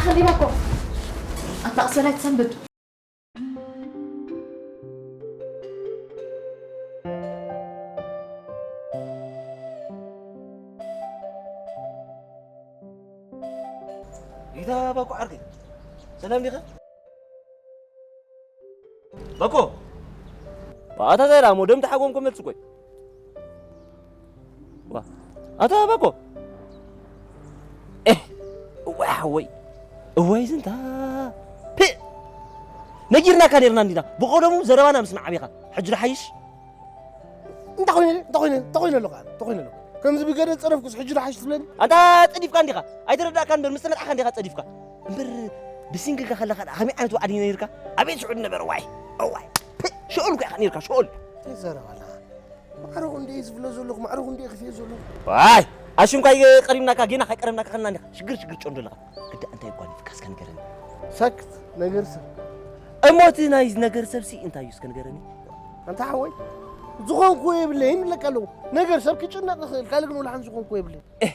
خلي بالكم. الطقس لا تسنبد. إذا باكو عرقي. سلام ليغا. باكو. باتا زيرا مو دم تحقون كم تسكوي. وا. ኣታ ባኮ። ኤህ፣ እዋይ ሓወይ። እዋይ ዝንታ። ፕእ። ነጊርናካ ነርና እንዲና። ብቐደሙ ዘረባና ምስ ንዓቢኻ። ሕጂ ዶ ሓይሽ? እንታይ ኮይነ፣ እንታይ ኮይነ፣ እንታይ ኮይነ ኣለኹ ኣነ? እንታይ ኮይነ ኣለኹ? ከምዚ ብገደል ጸረፍኩስ ሕጂ ዶ ሓይሽ ትብለኒ? ኣንታ ጸዲፍካ እንዲኻ። ኣይተረዳእካን እምበር፣ ምስ ተመርዓኻ እንዲኻ ጸዲፍካ። እምበር፣ ብሲንግልካ ከለኻ ደኣ ከመይ ዓይነት ዋዕዲ ነይርካ? ኣቤት ሽዑ ዝነበረ ዋይ። እዋይ። ፕእ፣ ሽኦል እኮ ኢኻ ነይርካ፣ ሽኦል። እንታይ ዘረባ ኣለኻ? ማዕረኹ እንደ ዝብሎ ዘለኹ፣ ማዕረኹ እንደ ክፍዮ ዘለኹ። ዋይ! ኣሽንኳይ ቀሪብናካ፣ ጌና ካይቀረብናካ ከና እንዲኻ። ሽግር፣ ሽግር ጨንዶ ኣለኻ። ግዳ እንታይ ጓኒፍካ እስከ ንገረኒ። ሳክት፣ ነገር ሰብ። እሞ እቲ ናይ ነገር ሰብሲ እንታይ እዩ እስከ ንገረኒ። ኣንታ ሓወይ፣ ዝኾንኩ የብለይን ይብለካ ኣለኹ። ነገር ሰብ ክጭነቕ ይኽእል፣ ካልእ ግን ወላ ሓንቲ ዝኾንኩ የብለይን። ኤህ፣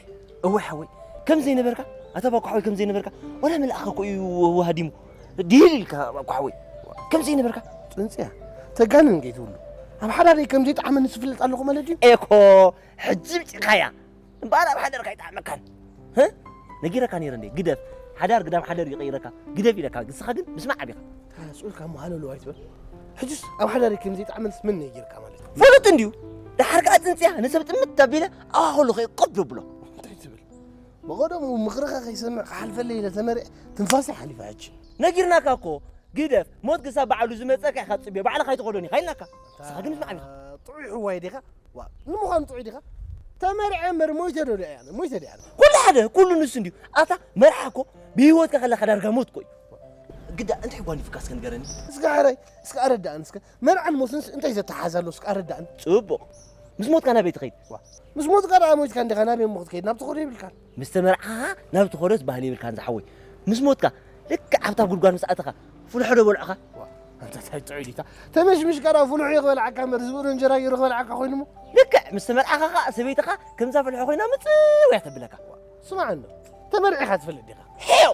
እወ ሓወይ፣ ከም ዘይነበርካ፣ ኣታ ባኮ ሓወይ ከም ዘይነበርካ፣ ወላ መልኣኽ እኮ እዩ ወሃዲሙ። ዲል ኢልካ ባኮ ሓወይ፣ ከም ዘይነበርካ። ጽንጽያ፣ ተጋንን ከይትብሉ። ኣብ ሓዳረይ ከም ዘይጠዓመኒ ዝፍለጥ ኣለኹ ማለት ድዩ? ኤኮ፣ ሕጂ ምጺእካያ። እምበኣር ኣብ ሓዳርካ ኣይጠዓመካን። ህ? ነጊረካ ነይረ እንዴ? ግደፍ። ሓዳር ግዳም ሓዳር ይቐይረካ። ግደፍ ኢለካ። ንስኻ ግን ምስማዕ ኣቢኻ። ተሃስኡልካ እሞ ሃለሉ ኣይትበል። ሕጅስ ኣብ ሓዳረይ ከም ዘይጠዓመንስ መን ነጊርካ ማለት እዩ? ፈሉጥ እንድዩ። ደሓር ከኣ ጽንጽያ ንሰብ ጥምት ኣቢለ ኣዋኸሉ ከይቆብ ዘብሎ። እንታይ ትብል? ብቐደሙ ምኽርኻ ከይሰምዕ ክሓልፈለይ ኢለ ተመሪዐ ትንፋሰይ ሓሊፋ ሕጂ። ነጊርናካ እኮ። ግደፍ። ሞት ክሳብ ባዕሉ ዝመጸካ ኢኻ ትጽብዮ። ባዕልኻ ኣይትኸዶን ኢኻ ኢልናካ። ንስኻ ግን ምስማዕ ኣቢኻ። ጥዑይ ሕዋይ ዲኻ? ዋ፣ ንምዃኑ ጥዑይ ዲኻ? ተመርዐ እምበር ሞይተ ዶ ደኣ ኣነ? ሞይተ ደኣ ኣነ? ኩሉ ሓደ፣ ኩሉ ንሱ እንድዩ። ኣታ መርዓ እኮ ብህይወትካ ከለኻ ዳርጋ ሞት እኮ እዩ። ግዳ እንታይ ጓኒፍካ እስከ ንገረኒ? እስከ ሕራይ፣ እስከ ኣረዳእን እስከ። መርዓን ሞትንስ እንታይ ዘተሓሓዝ ኣሎ እስከ ኣረዳእን? ጽቡቕ። ምስ ሞትካ ናበይ ትኸይድ? ዋ፣ ምስ ሞትካ ደኣ ሞይትካ እንዲኻ ናበይ እሞ ክትከይድ? ናብ ትኸዶ የብልካን። ምስ ተመርዓኻ ናብ ትኸዶ ትበሃል የብልካን ዝሓወይ። ምስ ሞትካ ልክዕ ኣብታ ጉድጓድ ምስ ኣተኻ ፍልሖ ዶ በልዑኻ? ዋ፣ ኣንታ እንታይ ጥዑይ ዲታ? ተመሽሚሽካ ደኣ ፍልሖ እዩ ክበልዓካ እምበር ዝብእሮ እንጀራ ገይሩ ክበልዓካ ኮይኑ እሞ። ልክዕ ምስ ተመርዓኻ ኸኣ ሰበይትኻ ከምዛ ፍልሖ ኮይና ምጽው እያ ተብለካ። ስማዕ እንዶ፣ ተመርዒኻ ትፈልጥ ዲኻ? ሄው!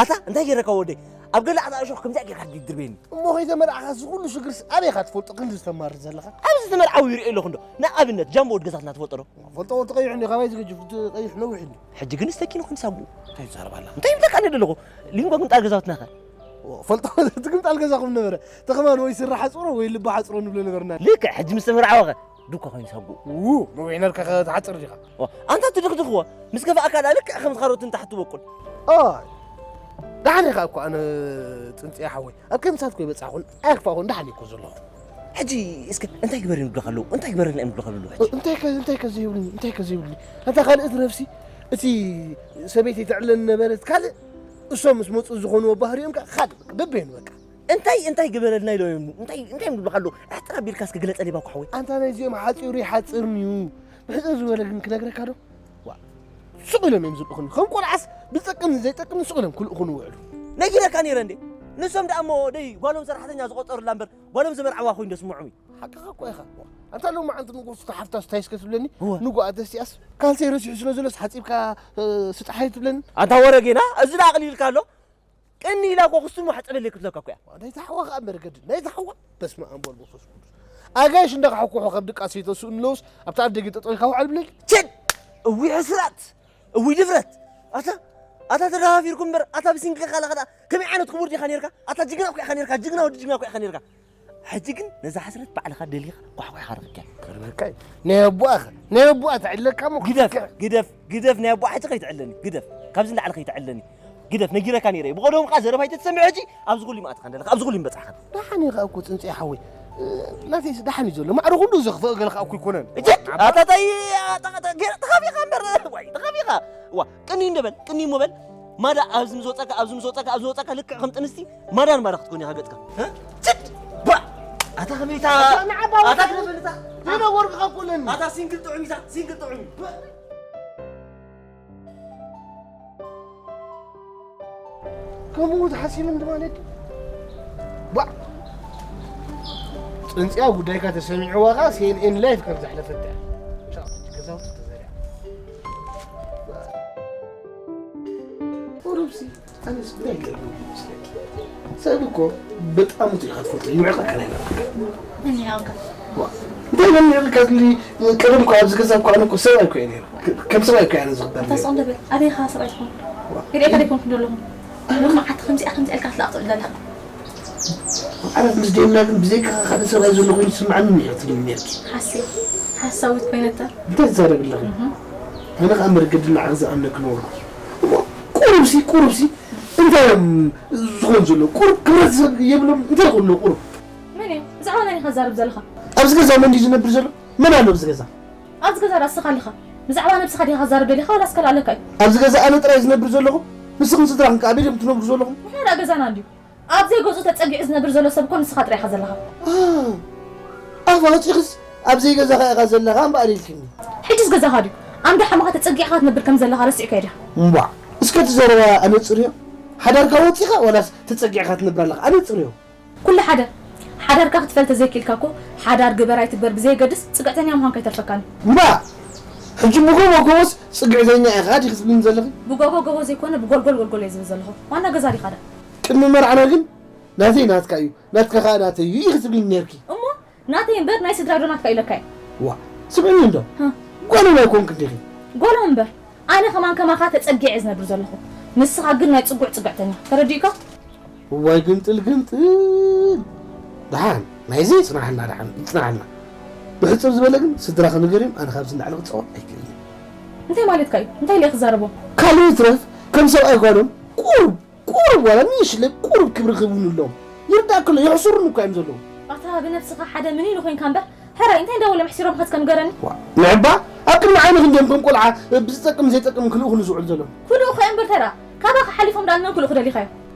ኣታ እንታይ ገይረካ ወደይ? ኣብ ገለ ኣታ እሾኽ ከምዚኣ ጌርካ ድርበየኒ። እሞ ከይተመርዓኻ እዚ ኩሉ ሽግርስ ኣበይ ኢኻ ትፈልጦ ክንዲ ዝተማርር ዘለኻ? ኣብዚ ዝተመርዓዊ ይርኢ ኣለኹ እንዶ። ንኣብነት ጃምቦ ወዲ ገዛትና ትፈልጦ ዶ? ፈልጦ ወዲ ቀይሕ እንዲ ካባይ ዝገጅፍ እቲ ቀይሕ ነዊሕ እንዲ። ሕጂ ግን ስተኪኑ ክንሳጉ። እንታይ ትዛረብ ኣላ? እንታይ ይብለካ እንደ ዘለኹ? ሊንጎ ግምጣል ገዛውትና ኸ? ፈልጦ እቲ ግምጣል ገዛኹም ነበረ። ተኸማን ወይ ስራሕ ሓጽሮ ወይ ልባ ሓጽሮ ንብሎ ነበርና። ልክዕ ሕጂ ምስ ተመርዓወ ኸ? ዱካ ኮይኑ ሳጉ። ው፣ ነዊሕ ነርካ ኸ ትሓጽር ዲኻ? ኦ፣ ኣንታ ትድኽድኽዎ። ምስ ከፋእካ ደኣ ልክዕ ከም ዝኻሮት እንተ ሓትበቁል። ኦይ፣ ደሓን ኢኻ እኮ ኣነ ጽንጽያ ሓወይ። ኣብ ከምሳትኮ ይበጻኹን ኣየኽፋኹን ደሓን እኮ ዘለኹ። ሕጂ እስከ እንታይ ግበር ይብሉኻ ኣለዉ? እንታይ ግበረልና እዮም ዝብሉኻ ዘለዉ ሕጂ? እንታይ ከ-፣ እንታይ ከ ዘይብሉኒ? እንታይ ከ ዘይብሉኒ? ኣንታ ካልእ ትረፍሲ፣ እቲ ሰበይተይ ተዕለኒ ነበረት ካልእ፣ እሶም ምስ መጹ ዝኾንዎ ባህሪኦም ከኣ ካልእ፣ በበይኑ በቃ። እንታይ፣ እንታይ ግበረልና ኢሎም እዮም? እንታይ፣ እንታይ እዮም ዝብሉኻ ኣለዉ? ኣሕጥር ኣቢልካ እስከ ግለጸለይ ባኮ ሓወይ። ኣንታ ናይዚኦም ሓጺሩ ይሓጽርን'ዩ። ብሕጽር ዝበለ ግን ክነግረካ ዶ? ዋ፣ ሱቕ ኢሎም እዮም ዝልእኹኒ። ከም ቆልዓስ ብዝጠቅምን ዘይጠቅምን ሱቕ ኢሎም ክልእኹኒ ይውዕሉ። ነጊረካ ነይረ እንዴ? ንሶም ደኣ እሞ ደይ ጓሎም ሰራሕተኛ ዝቖጸሩላ እምበር ጓሎም ዘመርዓዋ ኮይኑ ዶ ስምዖም እዩ? ሓቅኻ እኮ ኢኻ። ኣንታ ሎማዓንቲ ንጉስ እታ ሓፍታስ እንታይ እስከ ትብለኒ? እወ። ንጉኣ ተስቲኣስ ካልሰይ ረሲሑ ስለ ዘሎስ ሓጺብካ፣ እ፣ ስጥሓዮ ትብለኒ? ኣንታ ወረ ጌና፣ እዚ ደኣ ኣቕሊልካ ኣሎ። ቅኒ ኢላ እኮ ክስሙ ሓጸበለይ ክትብለካ እኮ እያ። ናይታ ሓዋ ከኣ መርገዲ፣ ናይታ ሓዋ። በስመ ኣብ ወልድ መንፈስ ቅዱስ። ኣጋይሽ እንዳኸሓኩሑ ካብ ድቃስ ይተስኡ ኣለውስ ኣብታ ኣፍ ደገ ጠጠው ኢልካ ውዓል ብለይ። ችድ! እዊ ሕስራት! እዊ ድፍረት! ኣታ፣ ኣታ ተደፋፊርኩም እምበር፣ ኣታ ብሲንግልካ ኣለኻ ደኣ ከመይ ዓይነት ክቡር ዲኻ ነይርካ? ኣታ ጅግና እኮ ኢኻ ነይርካ፣ ጅግና ወዲ ጅግና እኮ ኢኻ ነይርካ። ሕጂ ግን ነዛ ሕስረት ባዕልኻ ደሊኻ ኳሕኳሕኻ ረኺብካያ። ክርበካ እዩ። ናይ ኣቦኣ ኸ? ናይ ኣቦኣ ተዕለካ እሞ ግደፍ፣ ክትክዕ። ግደፍ፣ ግደፍ፣ ናይ ኣቦኣ ሕጂ ከይትዕለኒ። ግደፍ፣ ካብዚ ንላዕሊ ከይትዕለኒ። ግደፍ፣ ነጊረካ ነይረ። ብቐደሙ ኸዓ ዘረባይ ተትሰምዕ ሕጂ ኣብዚ ኩሉ ይምኣትኻ እንደለኻ፣ ኣብዚ ኩሉ ይምበጽሕኻ። ደሓን እዩ ኸኣ እኮ ጽንጽያ ሓወይ። ናተይስ ደሓን እዩ ዘሎ። ማዕረ ኩሉ ዘኽፍኦ ገለ ኸኣ እኮ ኣይኮነን። እጀት፣ ኣታ ታይ፣ ኣታ፣ ኣታ፣ ገ-፣ ተኻፊኻ እምበር፣ ዋይ፣ ተኻፊኻ። ዋ፣ ቅኒ እንደ በል፣ ቅኒ እሞ በል። ማዳ ኣብዚ ምስ ወጸካ፣ ኣብዚ ምስ ወጸካ፣ ኣብዚ ወጸካ ልክዕ ከም ጥንስቲ ማዳን ማዳ ክትኮን ኢኻ ገጽካ። እ? ችድ! ባ! ኣታ ከመይታ? ኣታ ንዓባ ኣታ ወጸካ። ክለፈልታ። ዘይነበርኩ ካብ ኩለን። ኣታ ሲንግል ጥዑሚታ፣ ሲንግል ጥዑሚ። ከምኡ ትሓሲብን ማለት እዩ። ባ! ጽንጽያ ጉዳይካ ተሰሚዕዋ ኸኣ ሲ ኤን ኤን ላይፍ ከም ዘሕለፈት እያ። ቻው፣ ገዛውቲ ተዘሪዓ። ቁሩብሲ ኣነስ ብናይ ገርም ይመስለኪ። ሰብ እኮ በጣም ውጡ ኢኻ ትፈልጦ፣ ይምዕቐካ ናይ ናትካ። እኔ ኣንካ። ዋ፣ እንታይ ነው የሚያደርጋት? እንዲ ቀደም እኮ ኣብዚ ገዛ እኮ ኣነ እኮ ሰብኣይ እኮ እየ ነይረ። ከ-፣ ከም ሰብኣይ እኮ እየ ኣነ ዝኽበር ነይረ። ተስኦም ደብል፣ ኣበይ ኢኻ ሰብኣይ ትኾን? ዋ። ሪኤካ ደይኮንኩ ዘለኹ። ሎሚ መዓት ከምዚኣ ከምዚኣ ኢልካ ትላቕ ትብል ዘለኻ። ዓራት ምስ ደየብና ግን ብዘይካ ሓደ ሰብኣይ ዘሎ ኮይኑ ይስምዓኒ ነይሩ ትብሊ ነይርኪ። ሓስያ፣ ሓሳዊት ኮይነታ። እንታይ ትዛረቢ ኣለኺ? ኣነ ኸኣ መርገድና ዓቕዚ ኣምነ ክነብሮ። እሞ ቁሩብሲ፣ ቁሩብሲ እንታይ እዮም ዝኾን ዘለዉ? ቁሩብ ክብረት ሰብ የብሎም። እንታይ ይኾን ኣለዉ ቁሩብ? መን እዩ? ብዛዕባ መን ኢኻ ትዛረብ ዘለኻ? ኣብዚ ገዛ መን ድዩ ዝነብር ዘሎ? መን ኣሎ ኣብዚ ገዛ? ኣብዚ ገዛ ደኣ ንስኻ ኣለኻ። ብዛዕባ ነብስኻ ዲኻ ትዛረብ ደሊኻ ዋላስ ካልእ ኣለካ እዩ? ኣብዚ ገዛ ኣነ ጥራይ ዝነብር ዘለኹ? ንስኽን ስድራኽን ከ ኣበይ ድዮም ትነብሩ ዘለኹም? ንሕና ደኣ ገዛና እንድዩ። ኣብ ዘይገዝኡ ተጸጊዑ ዝነብር ዘሎ ሰብ እኮ ንስኻ ጥራይ ኢኻ ዘለኻ። ኣ፣ ኣፍ ኣውጺኽስ ኣብ ዘይገዛኻ ኢኻ ዘለኻ እምበኣር ኢልክኒ። ሕጅስ ገዛኻ ድዩ? ኣንዳ ሓማኻ ተጸጊዕካ ትነብር ከም ዘለኻ ረሲዕካዮ ዲኻ? እምቧዕ፣ እስከ እቲ ዘረባ ኣነጽርዮ። ሓዳርካ ወጺኻ ዋላስ ተጸጊዕካ ትነብር ኣለኻ? ኣነጽርዮ። ኩሉ ሓደ። ሓዳርካ ክትፈል ተዘይኪኢልካ እኮ ሓዳር ግበር ኣይትግበር ብዘየገድስ ጽግዕተኛ ምዃንካ ኣይተርፈካን እዩ። እምባ! ሕጂ ብጎቦ ጎቦስ ጽግዕተኛ ኢኻ ዲኺ ትብልኒ ዘለኺ? ብጎቦ ጎቦ ዘይኮነ ብጎልጎል ጎልጎል እየ ዝብል ዘለኹ። ዋና ገዛ ዲኻ ደኣ? ቅድሚ መርዓና ግን ናተይ ናትካ እዩ፣ ናትካ ከኣ ናተይ እዩ ኢኺ ትብልኒ ነይርኪ። እሞ ናተይ እምበር ናይ ስድራይ ዶ ናትካ ኢለካ እየ? ዋ፣ ስምዕኒ እንዶ። ህ። ጓሎም ኣይኮንክን ዲኺ? ጓሎም እምበር፣ ኣነ ከማን ከማኻ ተጸጊዐ እየ ዝነብር ዘለኹ። ንስኻ ግን ናይ ጽጉዕ ጽግዕተኛ። ተረዲእካ? እዋይ ግንጥል ግንጥል። ደሓን፣ ናይዚ ይጽናሓና፣ ደሓን ይጽናሓና። ብሕጽር ዝበለ ግን ስድራኺ ንገርዮም፣ ኣነ ካብዚ ንላዕሊ ክጻወር ኣይክእልን እየ። እንታይ ማለትካ እዩ? እንታይ ኢለ ክዛረቦም? ካልእ ይትረፍ፣ ከም ሰብኣይ ጓሎም ቁሩብ ቁሩብ ዋላ ንእሽለይ ቁሩብ ክብሪ ክህቡኒ ኣለዎም። ይርዳእካ ኣሎ፣ የሕስሩኒ እኳ እዮም ዘለዉ። ኣታ ብነብስኻ ሓደ ምኒን ኮይንካ እምበር፣ ሕራይ እንታይ እንዳበሎም ኣሕሲሮምካ እስከ ንገረኒ? ዋ፣ ንዕባ ኣብ ቅድሚ ዓይኒ ክንድዮም ከም ቆልዓ ብዝጠቅም ዘይጠቅም ክልእኹኒ ዝውዕሉ ዘለዉ። ክልእኹ እዮም እምበር ተራ፣ ካባኻ ሓሊፎም ደኣ ንመን ክልእኹ ደሊኻዮ?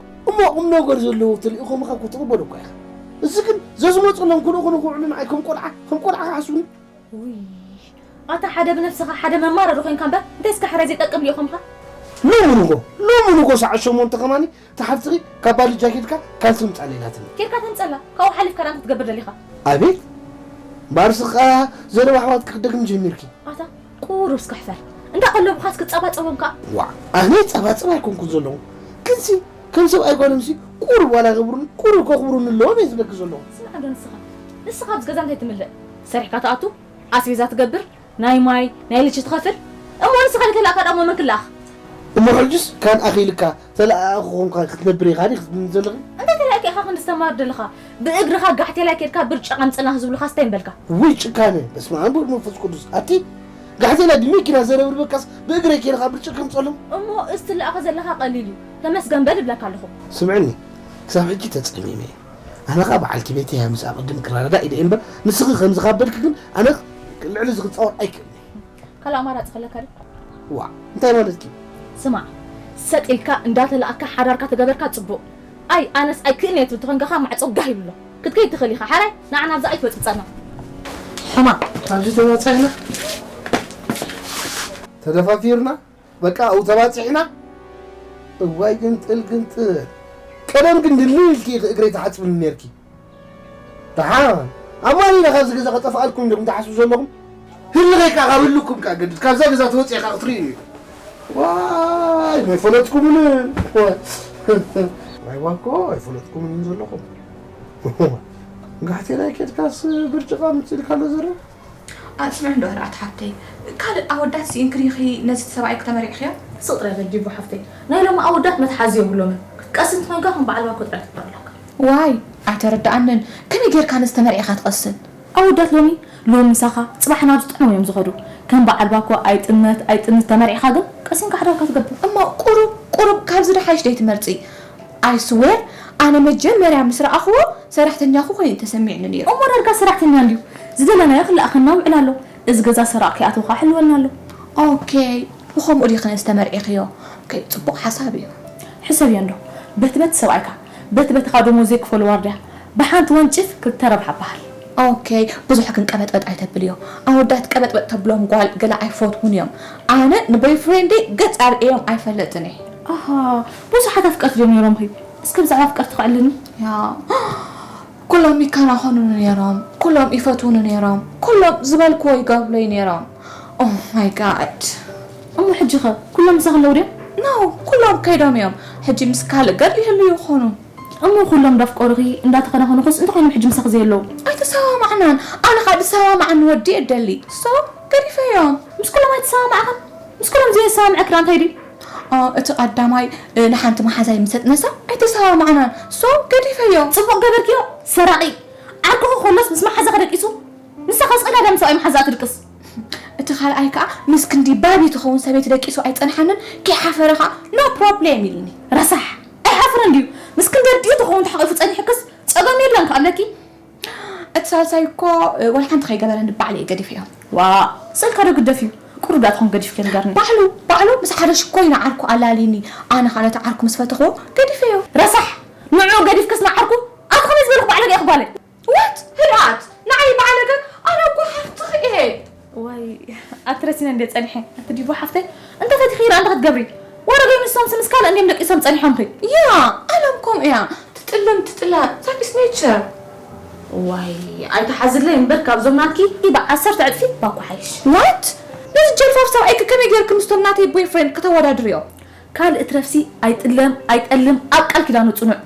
እሞ ቁም ነገር ዘለዎ ተልእኾምኻ እኮ ትቕበሎ እኳ ኢኻ። እዚ ግን ዘዝመፁ ኣለዎም ክልእኹኒ ክውዕሉ ንዓይ ከም ቆልዓ፣ ከም ቆልዓ ክሓስቡኒ። ውይ፣ ኣታ ሓደ ብነብስኻ ሓደ መማረሪ ኮይንካ እምበር፣ እንታይ እስከ ሕራይ ዘይጠቅም ልኢኾምካ? ሎሚ ንጎ፣ ሎሚ ንጎ ሰዓት ሸሞንተ ከማኒ እታ ሓፍትኺ ካብ ባልጃ ኬድካ ካልሲ ምጻለይ ኢላትኒ። ኬድካ ተምጸላ፣ ካብኡ ሓሊፍካ ደኣ እንታይ ትገብር ደሊኻ? ኣቤት! እምበኣር ስኻ ዘረባ ኣሕዋትኪ ክደግም ጀሚርኪ። ኣታ ቁሩብ እስከ ሕፈር። እንዳቐለቡኻስ ክጸባጸቦም ከኣ። ዋዕ፣ ኣነ ጸባጽብ ኣይኮንኩን ዘለኹ። ግንሲ ከም ሰብኣይ ጓሎምሲ ቁሩብ ዋላ የኽብሩኒ፣ ቁሩብ ከኽብሩኒ ኣለዎም እየ ዝብለኪ ዘለኹ። ስማዕ እንዶ ንስኻ፣ ንስኻ ኣብዚ ገዛ እንታይ ትምልእ? ሰሪሕካ ትኣቱ፣ ኣስቤዛ ትገብር፣ ናይ ማይ፣ ናይ ልቺ ትኸፍል። እሞ ንስኻ ዘይተላእካ ደኣ እሞ መን ክለኣኽ? እሞ ሕጅስ ካን ኣኺልካ ተለኣኣኺ ኾንካ ክትነብር ኢኻ ድዩ ክትብልኒ ዘለኺ? እንታይ ተላኢካ ኢኻ ክንዲ ዝተማር ደለኻ? ብእግርኻ ጋሕቴላይ ኬድካ ብርጭቕ ኣምጽእልና ዝብሉኻስ እንታይ ምበልካ? ውይ ጭካነ! በስመ ኣብ ወወልድ ወመንፈስ ቅዱስ። ኣቲ ጋሕቴላይ ብመኪና ዘረብርበካስ ብእግረይ ኬድኻ ብርጭቕ ከምጸሎም? እሞ እዚ ትለኣኾ ዘለኻ ቀሊል እዩ። ተመስገን በል እብለካ ኣለኹ። ስምዕኒ፣ ክሳብ ሕጂ ተጸሚመ እየ። ኣነ ኸኣ በዓልቲ ቤተይ እያ ምስ ኣቐድም ክረዳዳእ ኢለ እየ እምበር፣ ንስኺ ከምዚ ካብ በልኪ ግን ኣነ ልዕሊ እዚ ክጻወር ኣይክእልን እየ። ካልእ ኣማራጺ ከለካ ድዩ? ዋእ፣ እንታይ ማለትኪ? ስማዕ፣ ሰጥ ኢልካ እንዳተላኣካ ሓዳርካ ተገበርካ ጽቡቕ። ኣይ፣ ኣነስ ኣይክእልን እየ ትብል ተኾንካ ኸኣ ማዕጾ ጋህ ይብሎ። ክትከይድ ትኽእል ኢኻ። ሓራይ፣ ንዓና ኣብዛ ኣይትበጽብጸና። ሕማቕ። ኣብዚ ተባጻሕና፣ ተደፋፊርና፣ በቃ ኣብኡ ተባጺሕና። እዋይ ግንጥል ግንጥል። ቀደም ግን ድልው ኢልኪ ኢኺ እግረይ ትሓጽብኒ ኔርኪ። ደሓን ኣማን ኢለ ካብዚ ገዛ ከጠፍኣልኩም ዲኹም ትሓስቡ ዘለኹም? ህልኸይ ከኣ ካብ ህልኩም ከኣ ገድድ፣ ካብዛ ገዛ ተወጺኤ ከኣ ክትርእዩ እዩ። ዋይ፣ ኣይፈለጥኩምንን። ዋይ። ዋይ ዋኮ፣ ኣይፈለጥኩምንን ዘለኹም። ጋሕቴላይ ኬድካስ ብርጭቕ ኣምጽእልካ ኣሎ ዘረባ? ኣጽንዕ እንዶ ርኣት ሓብተይ፣ ካልእ ኣወዳት ስኢንኪ ዲኺ ነዚ ሰብኣይኪ ተመሪዕኽዮ? ስቕ ጥራይ በል ዲቡ ሓፍተይ፣ ናይ ሎሚ ኣወዳት መትሓዚ የብሎምን። ክትቀስን ተኾይንካ ከም በዓል ባኮ ጥራይ ትግበር ኣለካ። ዋይ፣ ኣይተረድኣንን። ከመይ ጌርካ ነዚ ተመርዒኻ ትቐስን? ኣወዳት ሎሚ፣ ሎሚ ምሳኻ፣ ጽባሕ ናብ ዝጥዕሙ እዮም ዝኸዱ። ከም በዓል ባኮ ኣይጥምት ኣይጥምት ተመርዒኻ ግን ቀሲንካ ሓዳርካ ትገብር። እሞ ቁሩብ ቁሩብ ካብዚ ደሓይሽ ደይትመርጺ? I swear፣ ኣነ መጀመርያ ምስ ረኣኽዎ ሰራሕተኛኹ ኮይኑ ተሰሚዕኒ ነይሩ። እሞ ዳርጋ ሰራሕተኛ እንድዩ። ዝደለናዮ ክለኣኸና ውዕል ኣሎ። እዚ ገዛ ሰራቕ ከይኣትወካ ሕልወና ኣሎ። ኦኬ፣ ብኸምኡ ዲኺ ነዚ ተመርዒኽዮ? ኦኬ፣ ጽቡቕ ሓሳብ እዩ። ሕሰብዮ እንዶ። በቲ በቲ ሰብኣይካ፣ በቲ በትኻ ደሞዝ ዘይክፈሉ ዋርድያ፣ ብሓንቲ ወንጭፍ ክልተ ረብሓ በሃል። ኦኬ፣ ብዙሕ ግን ቀበጥበጥ ኣይተብልዮ። ኣወዳት ቀበጥበጥ ተብሎም ጓል ገለ ኣይፈትዉን እዮም። ኣነ ንቦይፍሬንደይ ገጽ ኣርእዮም ኣይፈልጥን እየ። ኣሃ፣ ብዙሓት ኣፍቀርቲ ድዮም ነይሮምኺ? እስከ ብዛዕባ ኣፍቀርቲ ከዕልኒ። ያ፣ ኩሎም ይከናኸኑኒ ነይሮም፣ ኩሎም ይፈትዉኒ ነይሮም፣ ኩሎም ዝበልክዎ ይገብሩለይ ነይሮም። Oh my God። እሞ ሕጂ ኸ ኩሎም ምሳኺ ኣለዉ ድዮም? No, ኩሎም ከይዶም እዮም። ሕጂ ምስ ካልእ ገር ይህሉ ይኾኑ። እሞ ኩሎም እንዳፍቀሩኺ እንዳተኸናኸኑኹስ እንታይ ኮይኖም ሕጂ ምሳኺ ዘየለዉ? ኣይተሰማማዕናን። ኣነ ኸኣ ድሰማማዕኒ ወዲ እየ ደሊ። So ገዲፈዮም። ምስ ኩሎም ኣይተሰማማዕኽን? ምስ ኩሎም ዘየሰማምዐኪ ደኣ እንታይ ድዩ? ኦ፣ እቲ ቀዳማይ፣ እ፣ ንሓንቲ መሓዛይ ምስ ኣጥነሳ ኣይተሰማማዕናን። So ገዲፈዮ። ጽቡቕ ገበርክዮ። ሰራቒ። ዓርክኹ ከሎስ ምስ መሓዛኺ ደቂሱ ንሳ ከስዕዳ ድያ ምስ ሰብኣይ መሓዛኣ ትድቅስ? እቲ ካልኣይ ከኣ ምስ ክንዲ ባቢ ትኸውን ሰበይቲ ደቂሱ ኣይጸንሓንን፣ ከይሓፈረ ከኣ no problem ኢሉኒ። ረሳሕ! ኣይሓፍርን ድዩ? ምስ ክንዲ ኣዲኡ ትኸውን ተሓቒፉ ጸኒሑክስ ጸገም የለን ከኣ ኣለኪ። እቲ ሳልሳይ እኮ፣ እ፣ ወላ ሓንቲ ከይገበረኒ ባዕለይ ገዲፈዮ። ዋእ! ስእልካ ዶ ግደፍዩ? ቁሩብ ደኣ ትኹን ገዲፍኪ ንገርኒ። ባዕሉ፣ ባዕሉ ምስ ሓደ ሽኮይና ዓርኩ ኣላልዩኒ። ኣነ ከኣ ነቲ ዓርኩ ምስ ፈተኽዎ ገዲፈዮ። ረሳሕ! ንዕኡ ገዲፍክስ ንዓርኩ? ኣቲ ከመይ ዝበልኩ ባዕለይ እየ ክባለይ? What? ህድኣት! ንዓይ ባዕለይ ግን ኣነ እኮ ሓፍትኺ እየ። ዋይ፣ ኣቲ ረሲነ እንድየ ጸኒሐ። ኣቲ ዲቦ ሓፍተይ፣ እንተ ፈቲኺ ኢላ እንተ ክትገብሪ? ወረገ ምስ ሶምሲ ምስ ካልእ እንድዮም ደቂሶም ጸኒሖምኺ። ያ፣ ዓለም ከምኡ እያ። ትጥልም ትጥለ፣ that is nature። ዋይ፣ ኣይትሓዝለይ እምበር ካብዞም ናትኪ ብዓሰርተ ዕጽፊ ባኮ ሓይሽ። What? ነዚ ጀልፋፍ ሰብኣይኪ ከመይ ጌርኪ ምስቶም ናተይ ቦይፍሬንድ ከተወዳድርዮ? ካልእ ትረፍሲ ኣይጥለም ኣይጠልም ኣብ ቃል ኪዳኑ ጽኑዕ።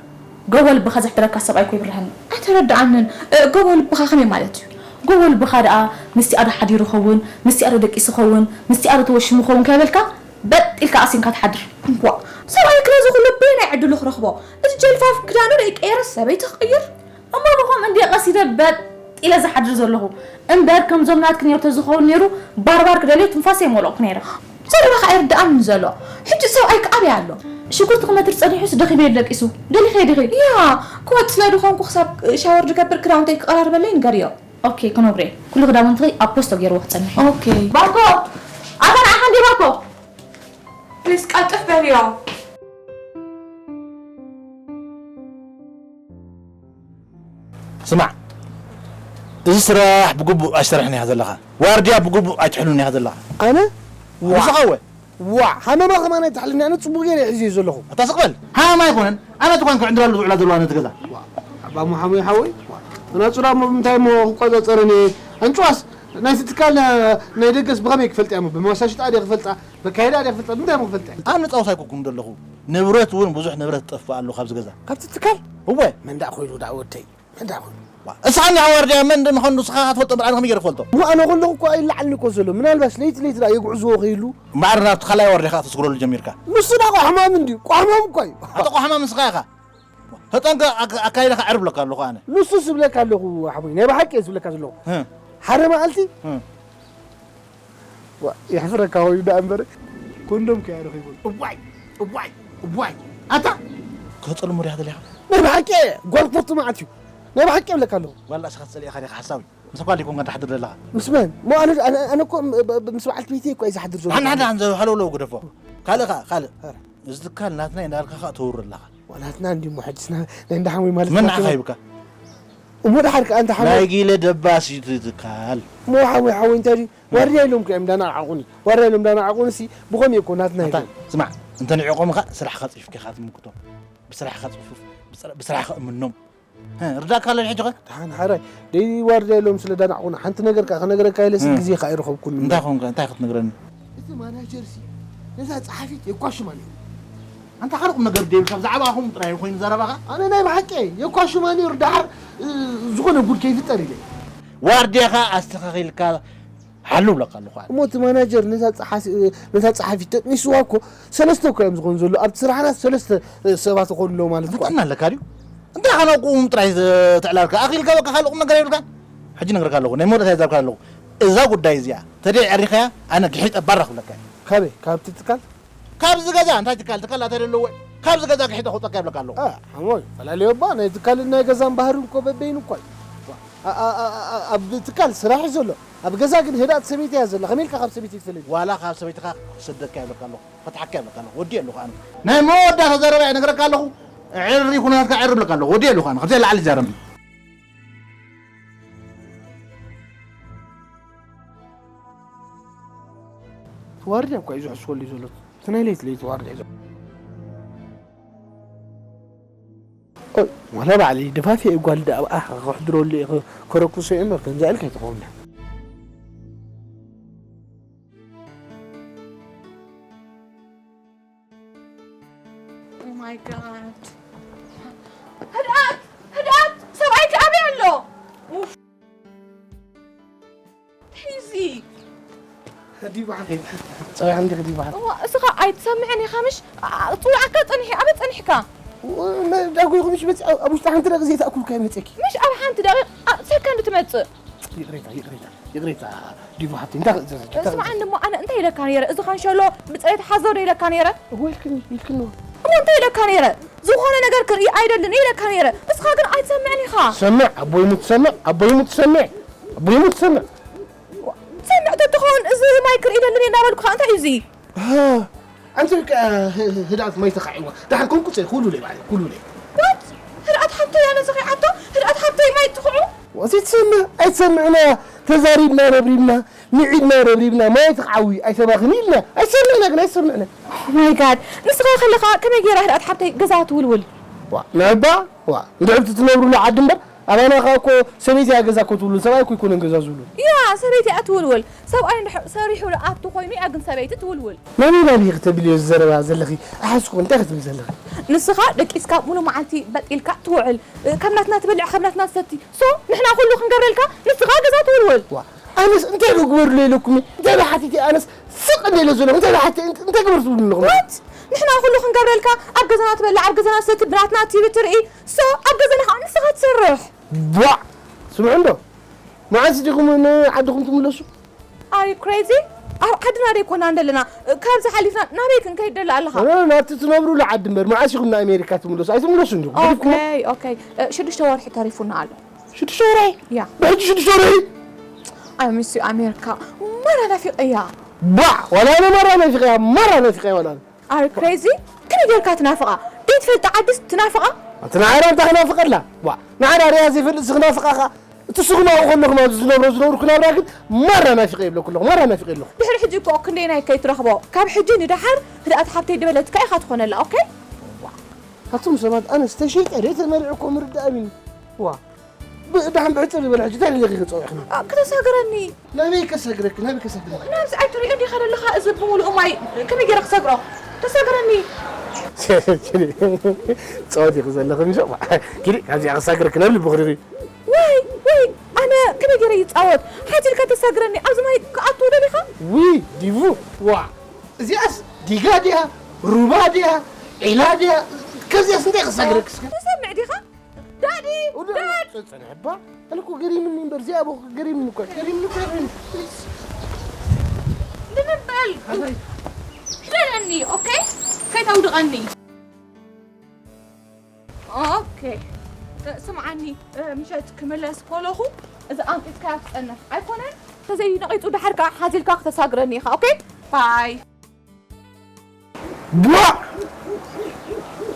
ጎቦ ልብኻ ዘሕድረካ ሰብኣይ እኮ ይብርሃኒ። ኣይተረድኣንን። እ፣ ጎቦ ልብኻ ከመይ ማለት እዩ? ጎቦ ልብኻ ደኣ ምስቲኣ ዶ ሓዲሩ ኸውን፣ ምስቲኣ ዶ ደቂሱ ኸውን፣ ምስቲኣ ዶ ተወሽሙ ኸውን ከይበልካ በጥ ኢልካ ኣሲንካ ትሓድር። እንኳ ሰብኣይኪ ነዚ ኩሉ በየናይ ዕድሉ ክረኽቦ? እዚ ጀልፋፍ ክዳኑ ደይቀየረ ሰበይቲ ክቕይር? እሞ ብኸምኡ እንድየ ቀሲደ በጥ ኢለ ዝሓድር ዘለኹ። እምበር ከምዞም ናትኪ ነይሩ ተዝኸውን ነይሩ ባርባር ክደልዮ ትንፋሰይ ምወለቕኩ ነይረ። ዘረባኻ ኣይርድኣንን ዘሎ። ሕጂ ሰብኣይኪ ኣበይ ኣሎ? ሽጉርቲ ክመትር ጸኒሑስ ደኺመ ኢሉ ደቂሱ። ደሊኺ ዲኺ? ያ፣ ክወጽእ ስለ ዝኾንኩ ክሳብ ሻወር ዝገብር ክዳውንተይ ክቐራርበለይ ንገርዮ። ኦኬ፣ ክነግሮ እየ። ኩሉ ክዳውንትኺ ኣብ ፖስቶ ገይርዎ ክጸንሕ እዩ። ኦኬ። ባኮ! ኣታ ንዓኻ እንድየ ባኮ! ፕሊስ ቀልጥፍ በልዮ። ስማዕ፣ እዚ ስራሕ ብግቡእ ኣይሰርሕን ኢኻ ዘለኻ። ዋርድያ ብግቡእ ኣይትሕሉን ኢኻ ዘለኻ። ኣነ? ንስኻ እወ። ዋዕ፣ ሃመማ ከማን ኣይትሓልኒ፣ ኣነ ጽቡቕ ገይረ እየ ሒዘዮ ዘለኹ። ኣታ ስቕ በል። ሃመማ ኣይኮነን። ኣነ ትኳን ክዕንድራሉ ዝውዕላ ዘለዋ ነቲ ገዛ። ዋዕ፣ ኣባ ሙሓመድ ሓወይ፣ ዋዕ፣ ናጹራ እሞ ብምንታይ እሞ ክቆጻጸረኒ? ኣንጭዋስ፣ ናይቲ ትካል ና-፣ ናይ ደገስ ብኸመይ ክፈልጥ እያ እሞ? ብመሳሽጣ ድየ ክፈልጣ? በካይዳ ድየ ክፈልጣ? ብምንታይ እሞ ክፈልጥ እያ? ኣነ ጻውስ ኣይኮንኩን ዘለኹ። ንብረት እውን ብዙሕ ንብረት ጠፍእ ኣሎ ካብዚ ገዛ። ካብቲ ትካል? እወ። መን ደኣ ኮይኑ ደኣ ወደይ? መን ደኣ ኮይኑ? ዋ፣ እስኻ እንዲኻ ዋርድያ መን ምዃኑ ንስኻ ትፈልጦ እምበር ኣነ ከመይ ገይረ ክፈልጦ? እሞ ኣነ ከለኹ እኮ ኣይለዓልኒ እኮ ዘሎ። ምናልባሽ ለይቲ ለይቲ ደኣ የጉዕዝዎ ከይህሉ። እምበኣር ናብቲ ካልኣይ ዋርድያ ከኣ ተስግረሉ ጀሚርካ። ንሱ ደኣ ቋሕማም እንድዩ። ቋሕማም እኳ እዩ። ኣታ ቋሕማም ንስኻ ኢኻ። ተጠንቀቕ፣ ኣካ-፣ ኣካይዳኻ ዕርብ እብለካ ኣለኹ ኣነ። ንሱ ዝብለካ ኣለኹ ሓወይ፣ ናይ ብሓቂ እየ ዝብለካ ዘለኹ። ህ። ሓደ መዓልቲ ህ። ዋ፣ የሕፍረካ ኮይኑ ደኣ እምበር፣ ኮንዶም ከያ ረኺቡ። እዋይ፣ እዋይ፣ እዋይ። ኣታ ከጸልሞ ዲኻ ደሊኻ? ናይ ብሓቂ እየ፣ ጓል ክፈቱ መዓት እዩ። ናይ ብሓቂ እብለካ ኣለኹ። ዋላ እስኻ ትጸልእ ኢኻ ዲኻ ሓሳዊ? ምስ ጓል ይኮንካ ትሓድር ዘለኻ? ምስ መን? ሞ ኣነ፣ ኣነ፣ ኣነ እኮ ብ-፣ ብ-፣ ምስ በዓልቲ ቤተይ እኮ እየ ዝሓድር ዘለኹ። ሓን፣ ሓን፣ ሓን፣ ሃለውለው ግደፎ። ካልእ ኸኣ፣ ካልእ። ኧረ። እዚ ትካል ናትና እዩ እንዳበልካ ኸኣ ተውሪ ኣለኻ። ዋላትና እንዲ እሞ ሕጅስ ና-፣ ናይ እንዳ ሓወይ ማለት መን ናትና ንዓኻ እዩ። ሂብካ? እሞ ደሓር ከኣ እንተ ሓወይ ናይ ጊለ ደባስ እዩ እቲ ትካል። እሞ ሓወይ፣ ሓወይ እንታይ ድዩ? ዋርድያ ኢሎም ከ እዮም እንዳነዓቑኒ። ዋርድያ ኢሎም እንዳነዓቑኒ ሲ ብኸምኡ እኮ ናትና ኣታ፣ ኢሎም። ስማዕ፣ እንተ ንዒቖምኻ ስራሕኻ ጽፊፍካ ኢኻ ትምክቶም። ብስራሕኻ ጽፉፍ፣ ብስራ-፣ ብስራሕኻ እምኖም። ህ፣ ርዳእካ ኣሎ ሕጂ ኸ? ደሓን ሓራይ፣ ደይ ዋርድያ ኢሎም ስለ ዳናዕቑና፣ ሓንቲ ነገር ከኣ ክነግረካ ኢለ ሲ እ። ግዜ ከኣ ኣይረኸብኩን። እንታይ ኾንካ? እንታይ ክትነግረኒ? እቲ ማናጀር ሲ ነዛ ጸሓፊት የኳሽማ ነይሩ። ኣንታ ካልእ ቁም ነገር ደይብልካ፣ ብዛዕባኹም ጥራይ ኮይኑ ዘረባኻ? ኣነ ናይ ብሓቂ የኳሽማ ነይሩ፣ ደሓር፣ እ፣ ዝኾነ ጉድ ከይፍጠር ኢለ። ዋርድያኻ ኣስተኻኺልካ ሓሉ እብለካ ኣለኹ ኣነ። እሞ እቲ ማናጀር ነታ ጸሓፊ-፣ ነታ ጸሓፊት ተጥኒስዋ እኮ ሰለስተ እኮ እዮም ዝኾኑ ዘለዉ። ኣብቲ ስራሕና ሰለስተ ሰባት ይኾኑ ኣለዉ ማለት እኮ። ፍልጠና ኣለካ ድዩ? እንታይ ኻና ቁም ጥራይ ዘ-፣ ተዕላልካ? ኣኺልካ በቃ ካልእ ቁም ነገር የብልካን? ሕጂ እነግረካ ኣለኹ፣ ናይ መወዳእታ እየ ዝዛረብካ ዘለኹ። እዛ ጉዳይ እዚኣ ተደይ ዕሪኻያ፣ ኣነ ግሒጠ ባራ ክብለካ እየ። ካበይ? ካብቲ ትካል? ካብዚ ገዛ፣ እንታይ ትካል? ትካል ኣታ ደለዎ? ካብዚ ገዛ ግሒጠ ክውጠካ ይብለካ ኣለኹ። እ፣ ሓሞይ፣ ፈላለዮ እባ፣ ናይ ትካልን ናይ ገዛን ባህርን እኮ በበይኑ እኮ እዩ። ዋ፣ ኣ-፣ ኣ-፣ ኣ-፣ ኣ-፣ ኣብ ትካል ስራሕ እዩ ዘሎ። ኣብ ገዛ ግን ህድኣት ሰበይቲ እያ ዘላ። ከመይ ኢልካ ካብ ሰበይቲ ትፈልጥ? ዋላ ካብ ሰበይትኻ ክሰደካ ይብለካ ኣለኹ። ፈትሓካ ይብለካ ኣለኹ። ወዲእ ኣለኹ ኣነ። ናይ መወዳእታ ዘረባ እየ ነግረካ ኣለኹ። ዕሪ ኩነታትካ ዕሪ እብለካ ኣለኹ። ወዲእ ኣለኹ ኣነ። ካብዚ ንላዕሊ ይዛረብ። ዋርድያ እኳ እዩ ዝሕስወሉ ዘሎ። እቲ ናይ ለይቲ ለይቲ ዋርድያ እዩ ዘሎ። ኦይ፣ ዋላ ባዕለይ ደፋፊኤ ጓል ደኣ ኣብኣ ከሕድረሉ እየ፣ ከ-፣ ከረኩሶ እየ እምበር ከምዚኣ ኢልካ ኣይትኸውን። God. ህድኣት! ህድኣት! ሰብኣይኪ ኣበይ ኣሎ? ኡፍ! ሒዚ! ዲቡ ሓፍተይ፣ ጸዊዓ እንዲኺ ዲቡ ሓፍተይ። እዋ፣ እስኻ ኣይትሰምዕን ኢኻ ምሽ? ኣ-፣ ጽውዓካ ጸኒሐ፣ ኣበይ ጸኒሕካ? ዳጎይኹ ምሽ መጽ-፣ ኣብ ውሽጢ ሓንቲ ደቂ ዘይተኣኩልካ ይመጸኪ። ምሽ ኣብ ሓንቲ ደቂቕ፣ ኣ፣ ሰከንድ ትመጽእ። ይቕሬታ፣ ይቕሬታ፣ ይቕሬታ፣ ዲቡ ሓፍተይ፣ እንታይ ክእዘዘኪ? እንታይ ስምዓኒ ክእዘዘኪ? እሞ ኣነ እንታይ ኢለካ ነይረ? እዚ ካንሸሎ ብጽሬት ሓዞ ዶ ኢለካ ነይረ? እወ ኢልክኒ፣ ኢልክኒ። እሞ እንታይ ኢለካ ነይረ? ዝኾነ ነገር ክርኢ ኣይደልን ኢለካ ነይረ። እስኻ ግን ኣይትሰምዕን ኢኻ። ሰምዕ፣ ኣቦይ ሙት ሰምዕ፣ ኣቦይ ሙት ሰምዕ፣ ኣቦይ ሙት ሰምዕ። ሰምዕ ተትኸውን እዚ ማይ ክርኢ ደልን እናበልኩኻ እንታይ እዩ እዚ? ኣንቲ በቃ ህ-፣ ህ-፣ ህድኣት ማይ ተኻዒዋ። ደሓን ኮንኩ ጸይ፣ ኩሉ ለይ ባዕለይ፣ ኩሉ ለይ። What? ህድኣት ሓብተይ ኣነ ዝኺዓቶ? ህድኣት ሓብተይ ማይ ትኽዑ? ወዚ ትሰምዕ፣ ኣይትሰምዕና፣ ተዛሪብና፣ ረብሪብና፣ ምዒድና፣ ረብሪብና፣ ማይ ትኽዓዊ፣ ኣይተባኽን ኢልና፣ ኣይሰምዕና ግን ኣይሰምዕና። Oh my God፣ ንስኻ ከለኻ ከመይ ገይራ ህድኣት ሓብተይ ገዛ ትውልውል? ዋ፣ ንዕባ፣ ዋ፣ እንድሕር እቲ ትነብሩሉ ዓዲ እምበር፣ ኣባና ኸኣ እኮ ሰበይቲ እያ ገዛ እኮ ትውልውል፣ ሰብኣይ እኮ ኣይኮነን ገዛ ዝውልውል። ያ፣ ሰበይቲ እያ ትውልውል። ሰብኣይ እንድሕር ሰሪሑ ዝኣቱ ኮይኑ እያ ግን ሰበይቲ ትውልውል። ናበይ ናበይ ከተብልዮ እዚ ዘረባ ዘለኺ? ኣይሓዝኩ፣ እንታይ ክትብል ዘለኺ? ንስኻ ደቂስካ ሙሉ መዓልቲ በጥ ኢልካ ትውዕል። ከም ናትና ትበልዕ፣ ከም ናትና ትሰቲ። ሶ፣ ንሕና ኩሉ ክንገብረልካ፣ ንስኻ ገዛ ትውልውል። ዋ፣ ኣነስ እንታይ ዶ ግበሩለይ ኢለኩም? እንታይ ዶ ሓቲተ? ኣነስ ስቕ እንደ ኢለ ዘለኹ፣ እንታይ ዶ ሓቲተ? እንታይ ግበር ትብሉ ኣለኹም? What? ንሕና ኩሉ ክንገብረልካ፣ ኣብ ገዛና ትበልዕ፣ ኣብ ገዛና ትሰቲ፣ ብናትና ቲቪ ትርኢ። ሶ፣ ኣብ ገዛና ኸዓ ንስኻ ትሰርሕ። ቧዕ! ስምዑ እንዶ፣ መዓስ ዲኹም ንዓድኹም ትምለሱ? Are you crazy? ኣብ ዓድና ደይኮና እንደለና፣ ካብዚ ሓሊፍና ናበይ ክንከይድ ደላ ኣለኻ? ኖ፣ ኖ፣ ናብቲ ትነብሩሉ ዓዲ እምበር፣ መዓስ ኢኹም ንኣሜሪካ ትምለሱ? ኣይትምለሱን ዲኹም? ገዲፍኩሞ? ኦኬ፣ ኦኬ። እ፣ ሽዱሽተ ወርሒ ተሪፉና ኣሎ። ሽዱሽተ ወርሒ? ያ። ብሕጂ ሽዱሽተ ወርሒ? I miss you ኣሜሪካ። ማራ ናፊቐያ። ባዕ! ዋላ ኣነ ማራ ናፊቐያ፣ ማራ ናፊቐያ ዋላ ኣነ። Are you crazy? ከመይ ጌርካ ትናፍቓ? ዘይትፈልጣ ዓድስ ትናፍቓ? ኣንቲ ንዓራ እንታይ ክናፍቐላ? ዋ፣ ንዓራ ርያ ዘይፈልጥ ዝኽናፍቓ ኸኣ፣ እቲ ስኹም ኣብኡ ከለኹም ኣብዚ ዝነብሮ ዝነበርኩ ናብራ ግን ማራ ናፊቐ ይብለኩ ኣለኹ፣ ማራ ናፊቐ ኣለኹ። ድሕሪ ሕጂ እኮ ክንደየናይ ከይትረኽቦ? ካብ ሕጂ ንደሓር ህድኣት ሓብተይ ድበለትካ ኢኻ ትኾነላ፣ ኦኬ? ኣቱም ሰባት፣ ኣነስ ተሸይጠ ድየ ተመሪዐ እኮ ምርዳእ ኣቢኒ። ዋ። ብ-፣ ደሓን ብሕጽር ዝበለ ሕጂ እንታይ ደሊኺ ክጸውዕኽኒ? ኣ፣ ክተሳግረኒ። ናበይ ከሳግረኪ? ናበይ ከሳግረኪ? ናብዚ ኣይትሪኦ ዲኻ ዘለኻ? እዚ ብምሉኡ ማይ ከመይ ገይረ ክሰግሮ? ተሳግረኒ። ጸወት ኢኺ ዘለኺ፣ ምሽ? ኪዲ፣ ካብዚኣ ከሳግረኪ ናብ ልብኺ ርኺ። ወይ፣ ወይ፣ ኣነ ከመይ ገይረ ይጻወት? ሓቲልካ ተሳግረኒ፣ ኣብዚ ማይ ክኣቱ ደሊኻ? ውይ፣ ዲቡ፣ ዋ፣ እዚኣስ ዲጋ ድያ? ሩባ ድያ? ዒላ ድያ? ከዚኣስ እንታይ ከሳግረኪ እስከ? ትሰምዕ ዲኻ? ዳዲ! ወደ ዳድ! ጸ-፣ ጸንሐባ? ኣነ እኮ ገሪምኒ እምበር፣ እዚኣ እኮ ገሪምኒ እኮ፣ ገሪምኒ እኮ፣ ገሪምኒ። ፕሊዝ። ልምበል! ኣበይ? ክደነኒ፣ ኦኬ? ከይተውድቐኒ። ኦኬ። ስምዓኒ፣ ምሸት ክምለስ ኮለኹ፣ እዚ ኣንቂጽካያ ትጸንሕ ኣይኮነን? ተዘይነቒጹ ድሓር ከኣ ሓዚልካ ክተሳግረኒ ኢኻ፣ ኦኬ? ባይ። ቧዕ!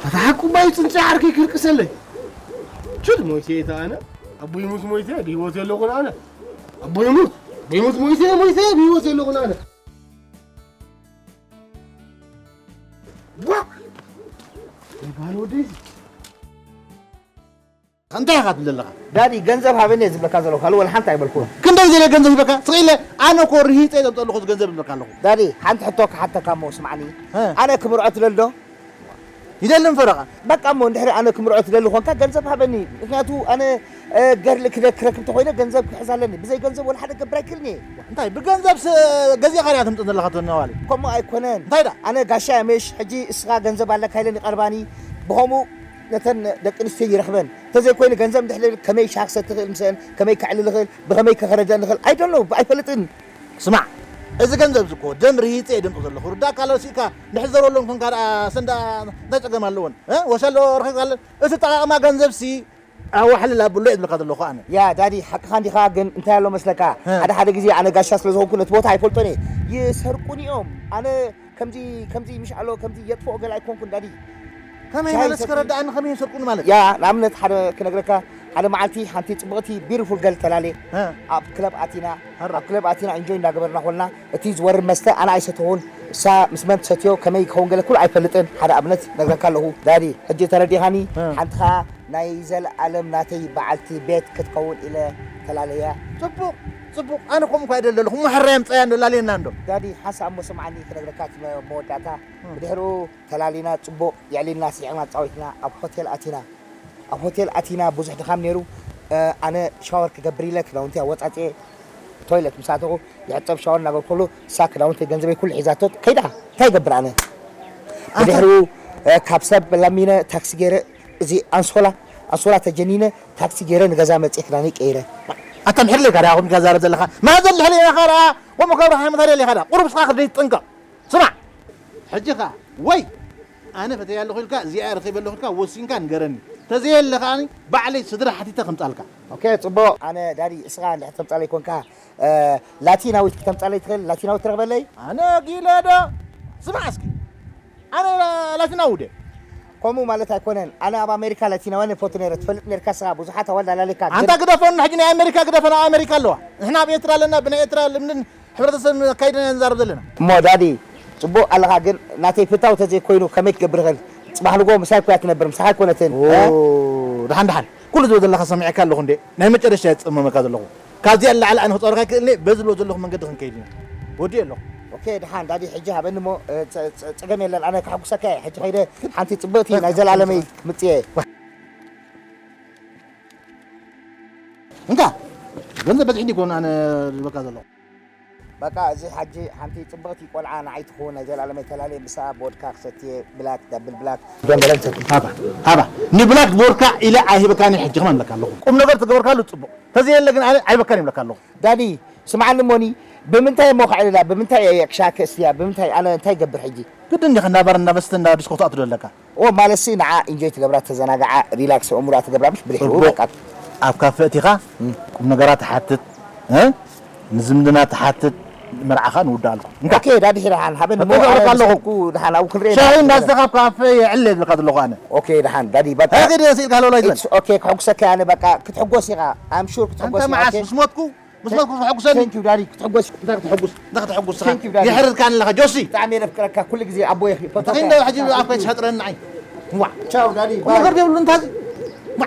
ኣታ ሓቁ ባይ ጽንጽያ ዓርከይ ክርቅሰለይ። ችድ ሞይተ እየ ኣነ። ኣቦ ይሙት ሞይተ፣ ብህይወት የለኹን ኣነ። ኣቦ ይሙት፣ ኣቦ ይሙት ሞይተ፣ ሞይተ፣ ብህይወት የለኹን ኣነ። ቧዕ! ናይ ባህል ወደይ። እንታይ ኢኻ ትብል ዘለኻ? ዳዲ፣ ገንዘብ ሃበኒ እየ ዝብለካ ዘለኹ፣ ካልእ ወላ ሓንቲ ኣይበልኩን። ክንደይ ዝለ ገንዘብ ሂበካ? ስቕ ኢለ፣ ኣነ እኮ ርሂጸ እየ ዘምጸእልኹ እዚ ገንዘብ ዝብለካ ኣለኹ። ዳዲ፣ ሓንቲ ሕቶ ክሓተካ እሞ ስምዓኒ። እ። ኣነ ክምርዖ ትደሊ ዶ? ይደሊ እምበር ኸኣ። በቃ እሞ፣ እንድሕሪ ኣነ ክምርዖ ትደሊ ኾንካ፣ ገንዘብ ሃበኒ። ምኽንያቱ፣ ኣነ፣ እ፣ ገርሊ ክደ-፣ ክረክብ ተኾይነ፣ ገንዘብ ክሕዝ ኣለኒ። ብዘይ ገንዘብ ወላ ሓደ ክገብር ኣይክእልን እየ። እንታይ፣ ብገንዘብስ ገዚእኻ ድያ ተምጽእ ዘለኻ እቶ ነዋሊ? ከምኡ ኣይኮነን። እንታይ ደኣ? ኣነ ጋሻ እየ ምሽ፣ ሕጂ እስኻ ገንዘብ ኣለካ ኢለን ይቐርባኒ። ብኸምኡ ነተን ደቂ ኣንስትዮ ይረኽበን። እንተዘይኮይኑ ገንዘብ እንድሕር ከመይ ሻሂ ክሰቲ ይኽእል ምስአን፣ ከመይ ከዕልል ይኽእል፣ ብኸመይ ከረድአን ይኽእል፣ I don't know፣ ኣይፈልጥን። ስማዕ፣ እዚ ገንዘብ እዚ እኮ ደም ርሂጸ እየ ደምጾ ዘለኹ። ርዳእካ ኣሎ፣ ስኢካ እንድሕር ዘረወለን ኮንካ ደኣ፣ ሰን ደኣ እንታይ ጸገም ኣለወን? እ? ወሸሎ ረኺብካ ኣለ-፣ እቲ ጠቓቕማ ገንዘብሲ ኣዋሕልል ኣብሎ እየ ዝብለካ ዘለኹ ኣነ። ያ ዳዲ፣ ሓቅኻ እንዲኻ፣ ግን እንታይ ኣሎ መስለካ? እ። ሓደ ሓደ ግዜ ኣነ ጋሻ ስለ ዝኾንኩ ነቲ ቦታ ኣይፈልጦን እየ። ይሰርቁኒ እዮም። ኣነ ከምዚ፣ ከምዚ ምሽ ኣሎ፣ ከምዚ የጥፍኦ ገለ ኣይኮንኩን ዳዲ። ከመይ ሻሂ ማለት ሰቲ- እስከ ረዳእኒ፣ ከመይ ይሰርቁኒ ማለት? ያ፣ ንኣብነት ሓደ ክነግረካ፣ ሓደ መዓልቲ ሓንቲ ጽብቕቲ ቢዩቲፉል ገርል ተላልየ። እ። ኣብ ክለብ ኣቲና፣ ኣረ። ኣብ ክለብ ኣቲና ኢንጆይ እንዳገበርና ኮልና፣ እቲ ዝወርድ መስተ ኣነ ኣይሰተኹን፣ እሳ ምስ መን ትሰትዮ፣ ከመይ ክኸውን ገለ ኩሉ ኣይፈልጥን። ሓደ ኣብነት ነግረካ ኣለኹ ዳዲ፣ ሕጂ ተረዲኻኒ? እ። ሓንቲ ኸኣ ናይ ዘለኣለም ናተይ በዓልቲ ቤት ክትከውን ኢለ ተላለያ። ጽቡቕ፣ ጽቡቕ፣ ኣነ ከምኡ እኳ እየ ደለኹ። እሞ ሕራይ ኣምጻያ እንዶ ላልየና እንዶ። ዳዲ፣ ሓንሳእ እሞ ስምዓኒ ክነግረካ እቲ መ-፣ መወዳእታ። እም። ብድሕሪኡ ተላሊና፣ ጽቡቕ የዕሊልና፣ ስሒቕና፣ ተጻዊትና፣ ኣብ ሆቴል ኣቲና። ኣብ ሆቴል ኣቲና፣ ብዙሕ ድኻም ነይሩ። እ፣ ኣነ ሻወር ክገብር ኢለ ክዳውንቲ ኣወጻጽኤ ቶይለት ምስ ኣተኹ፣ ይሕጸብ ሻወር እናገበርኩሉ፣ እሳ ክዳውንተይ ገንዘበይ ኩሉ ሒዛቶ ከይዳ። እንታይ ይገብር ኣነ? ኣታ ብድሕሪኡ፣ እ፣ ካብ ሰብ ለሚነ ታክሲ ገይረ፣ እዚ ኣንሶላ፣ ኣንሶላ ተጀኒነ፣ ታክሲ ገይረ ንገዛ መጽየ ክዳነይ ቀይረ። ኣታ ምሕር ለካ ዳ ኹም ጋዛረ ዘለኻ? ማዘል ልሕል ኢኻ ዳ፣ ቆሞ ካብ ረሓ መታደል ኢኻ ዳ። ቁሩብ ስኻ ክደይ ትጥንቀቕ። ስማዕ፣ ሕጂ ኸኣ ወይ ኣነ ፈተያ ኣለኹ ኢልካ፣ እዚኣ ረኺበ ኣለኹ ኢልካ ወሲንካ ንገረኒ። ተዘየለ ከኣ ባዕለይ ስድራ ሓቲተ ከምጻልካ። ኦኬ፣ ጽቡቕ። ኣነ ዳዲ፣ እስኻ እንድሕር ተምጻለይ ኮንካ፣ እ፣ ላቲናዊት ክተምጻለይ ትኽእል? ላቲናዊት ትረኽበለይ? ኣነ ጊለ ዶ? ስማዕ እስኪ፣ ኣነ ላቲናዊ ደ? ከምኡ ማለት ኣይኮነን። ኣነ ኣብ ኣሜሪካ ላቲናውያን ይፈቱ ነይረ። ትፈልጥ ነርካ ስኻ፣ ብዙሓት ኣዋልድ ኣላሊካ። ኣንታ ግን ግደፈና ሕጂ፣ ናይ ኣሜሪካ ግደፈና፣ ኣሜሪካ ኣለዋ። ንሕና ኣብ ኤርትራ ኣለና፣ ብናይ ኤርትራ ልምድን ሕብረተሰብ ኣካይድና ኢና ንዛረብ ዘለና። እሞ ዳዲ፣ ጽቡቕ ኣለኻ፣ ግን ናተይ ፍታው ተዘይኮይኑ ከመይ ክገብር ይኽእል? ጽባሕ ንግሆ ምሳይ እኮ እያ ትነብር፣ ምሳኻ ኣይኮነትን። ኦ፣ እ? ደሓን፣ ደሓን። ኩሉ ዝብሎ ዘለኻ ሰሚዐካ ኣለኹ እንዴ? ናይ መጨረሻ እየ ዝጽመመካ ዘለኹ። ካብዚኣ ንላዕሊ ኣነ ክጸወረካ ኣይክእልን እየ። በዚ ዝብሎ ዘለኹ መንገዲ ክንከይድ ኢና። ወዲኤ ኣለኹ። ኦኬ፣ ደሓን ዳዲ፣ ሕጂ ሃበኒ እሞ፣ እ፣ ጸ-፣ ጸ-፣ ጸገም የለን። ኣነ ከሐጉሰካ እየ። ሕጂ ከይደ ሓንቲ ጽብቕቲ ናይ ዘላለመይ ምጽኤ። እንካ፣ ገንዘብ በዝሒ እንዲ ኮን ኣነ ዝህበካ ዘለኹ። በቃ፣ እዚ ሓጂ ሓንቲ ጽብቕቲ ቆልዓ ንዓይ ትኸውን ናይ ዘላለመይ ተላለየ፣ ምስኣ ብወድካ ክሰትየ ብላክ፣ ዳብል ብላክ። ደም በለን ሰቲ። ሃባ፣ ሃባ። ንብላክ ቮድካ ኢለ ኣይህበካን እየ፣ ሕጂ ከማን እብለካ ኣለኹ። ቁም ነገር ትገበርካሉ ጽቡቕ። ተዘየለ ግን ኣነ ኣይበካን እብለካ ኣለኹ። ዳዲ፣ ስምዓኒ እሞኒ፣ ብምንታይ እሞ ከዕልላ? ብምንታይ እየ ክሻከ እስትያ? ብምንታይ? ኣነ እንታይ ይገብር ሕጂ? ግድን ዲኻ እንዳ ባር፣ እንዳ መስተ፣ እንዳ ዲስኮ ክትኣቱ ዘለካ? ኦ፣ ማለትሲ ንዓ ኢንጆይ ትገብራ፣ ተዘናግዓ፣ ሪላክስ ኣእምሮኣ ትገብራ፣ ምሽ ብድሕሪኡ ጽቡቕ። በቃ። ኣብ ካፈ እቲኻ እም። ቁም ነገራ ትሓትት፣ እ? ንዝምድና ትሓትት፣ መርዓኻ ንውድኣልኩም። እንካ። ኦኬ፣ ዳዲ፣ ደሓን ሃበኒ። በቃ፣ እሞ፣ በቃ፣ ኣነ ኣለኹ። ምስ ኩ ደሓን ኣብኡ ክንርኢ ሻሂ ኢና። እንዳስተኻ ኣብ ካፈ የዕለ ዝብለካ ዘለኹ ኣነ። ኦኬ፣ ደሓን ዳዲ፣ በቃ። ሀገድ ስኢልካ ሃሎ ላይ ትበል። It's okay፣ ክሕጉሰካ ኣነ፣ በቃ፣ ክትሕጎስ ኢኻ። I'm sure ክትሕጎስ ኣንተ ኢኻ፣ መዓስ ኦኬ? ምስ ሞትኩ፣ ምስ ሞትኩ ክትሕጉሰኒ? Thank you ዳዲ፣ ክትሕጎስ። እንታይ ክትሕጉስ? እንታይ ክትሕጉስ? Thank you ዳዲ። የሕርርካኒ ኣለኻ ጆሲ። ብጣዕሚ እየ ዘፍቅረካ፣ ኩሉ ግዜ ኣቦይ፣ እንታይ ፈተካ እንደ እየ። ሕጂ ኣፍካ ትሕጥረኒ ንዓይ። ዋ። ቻው ዳዲ፣ ቁም ባይ። ነገር ዘይብሉ እንታይ እዚ? ዋ።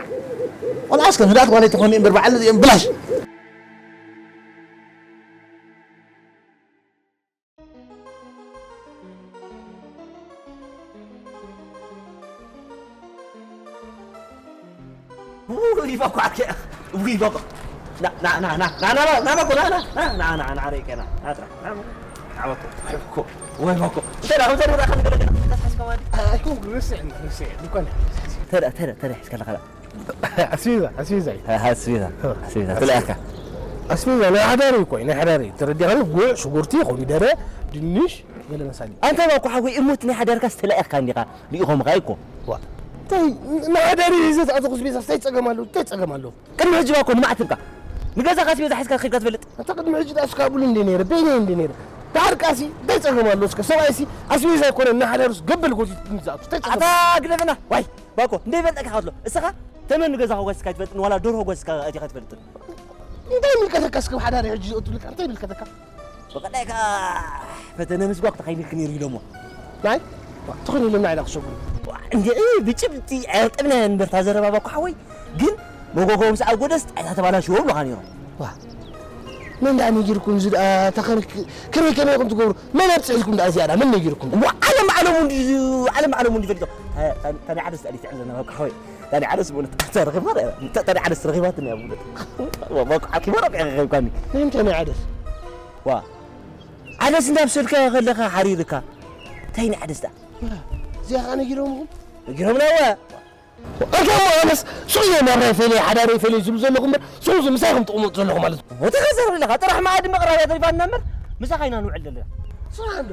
ቆልዓ እስከ ንዳት ጓለይ ተኾኒ እምበር በዓል እዚኦም ብላሽ። ውይ፣ ባኮ፣ ዓርኪ፣ ውይ፣ ባኮ። ና፣ ና፣ ና፣ ና፣ ና፣ ና፣ ና፣ ባኮ፣ ና፣ ና፣ ና፣ ና፣ ና፣ ና፣ ርኢከ፣ ና፣ ና፣ ጥራሕ፣ ና፣ ና፣ ባኮ፣ ወይ፣ ባኮ። እንተ ደኣ፣ ከምዚ ደኣ፣ ከምዚ ደኣ፣ ተስሓስካ ማለት። ኣይኮንኩ፣ ረሲዐ፣ ረሲዐ፣ ድኳን። ተደ፣ ተደ፣ ተደ፣ እስከ ለኸላ። ኣስቤዛ፣ ኣስቤዛ እዩ። ኣስቤዛ፣ ኣስቤዛ፣ ትለኣካ። ኣስቤዛ ናይ ሓዳር እዩ እኮ፣ ናይ ሓዳር እዩ። ተረዲኻኒ? ጉዕ፣ ሽጉርቲ፣ ኮሚደረ፣ ድንሽ፣ ገለ መሳሊ። ኣንታ ባኮ ሓወይ፣ እሞ እቲ ናይ ሓዳርካስ ተላኢኽካ እንዲኻ፣ ርኢኾምኻ እኮ። ዋ፣ እንታይ፣ ንሓዳር እዩ ሒዘ ተኣተኹ ኣስቤዛ፣ እንታይ ጸገም ኣለዎ? እንታይ ጸገም ኣለዎ? ቅድሚ ሕጂ ባኮ ንማዕትብካ፣ ንገዛኻ ኣስቤዛ ሒዝካ ከይድካ ትፈልጥ? ኣንታ ቅድሚ ሕጂ ዳኣ እስካ ኣብሉ እንደ ነይረ፣ በይነይ እንደ ነይረ። ዳሓር ከኣሲ እንታይ ጸገም ኣለዎ? እስከ ሰብኣይሲ ኣስቤዛ ኣይኮነን፣ ንሓዳሩስ ገበል ጎቲቱ ዝኣቱ። እንታይ ጸገም ኣታ ኣለዎ? ግደፈና፣ ዋይ፣ ባኮ፣ እንደ ይፈልጠካ ከሎ፣ እስኻ ተመን ንገዛኻ ጓሲስካ ኣይትፈልጥን፣ ዋላ ደርሆ ጓሲስካ ኣቲኻ ኣይትፈልጥን። እንታይ ይምልከተካ እስከ ብሓዳር ሕጂ ዝእቱ ልካ እንታይ ይምልከተካ? ብቐዳይ ከኣ ፈተነ ምስጓግ ተኻይኑልኪ ነይሩ ኢሎሞ። ናይ? ተኾይኑ ኢሎምና ኢና ክሰጉሩ። እንዴ፣ ብጭብጢ ኣያጠብናዮ እምበር፣ እታ ዘረባ ባኮ ሓወይ። ግን መጎጎ ምስ ኣጎደስ ጣይታ ተባላሽዎ ብሎኻ ነይሮም። ዋ። መን ደኣ ነጊርኩም እዚ ደኣ? እታ ከመይ ክ-፣ ከመይ ከመይ ኢኹም ትገብሩ? መን ኣብጽሕልኩም ደኣ እዚኣ ደኣ? መን ነጊርኩም? እሞ ዓለም ዓለሙ እንዲ-፣ ዓለም ዓለሙ እንዲ ፈሊጦ። ታ-፣ ታ-፣ ታኒ ዓደስ ደኣ ሊትዕን ዘነበ ባኮ ሓወይ። ታኒ ዓደስ ብእውነት ኣታ ረኺብካ ዳ-፣ ታ-፣ ታኒ ዓደስ ረኺባትኒ እያ ብእውነት። ዋ፣ ባኮ ሓኪሞ ረኺብካኒ። ናይ ምንታይ ናይ ዓደስ? ዋ። ዓደስ እንዳብሰልካዮ ከለኻ ሓሪርካ። እንታይ ንዓደስ ደኣ? እዚኣ ኸኣ ነጊሮምኹም? ነጊሮምና እወ። ኣታ እሞ ኣነስ ሱቕ እየ ናብራይ ፈለየ፣ ሓዳረይ ፈለየ ዝብሉ ዘለኹም እምበር፣ ሱቕ ምሳይኹም ትቕመጡ ዘለኹም ማለት እዩ። ወተኸዘር ኣለኻ፣ ጥራሕ መኣዲ ምቕራብ እያ ተሪፋትና እምበር፣ ምሳኻ ኢና ንውዕል ዘለና። ስራሕ እንዶ፣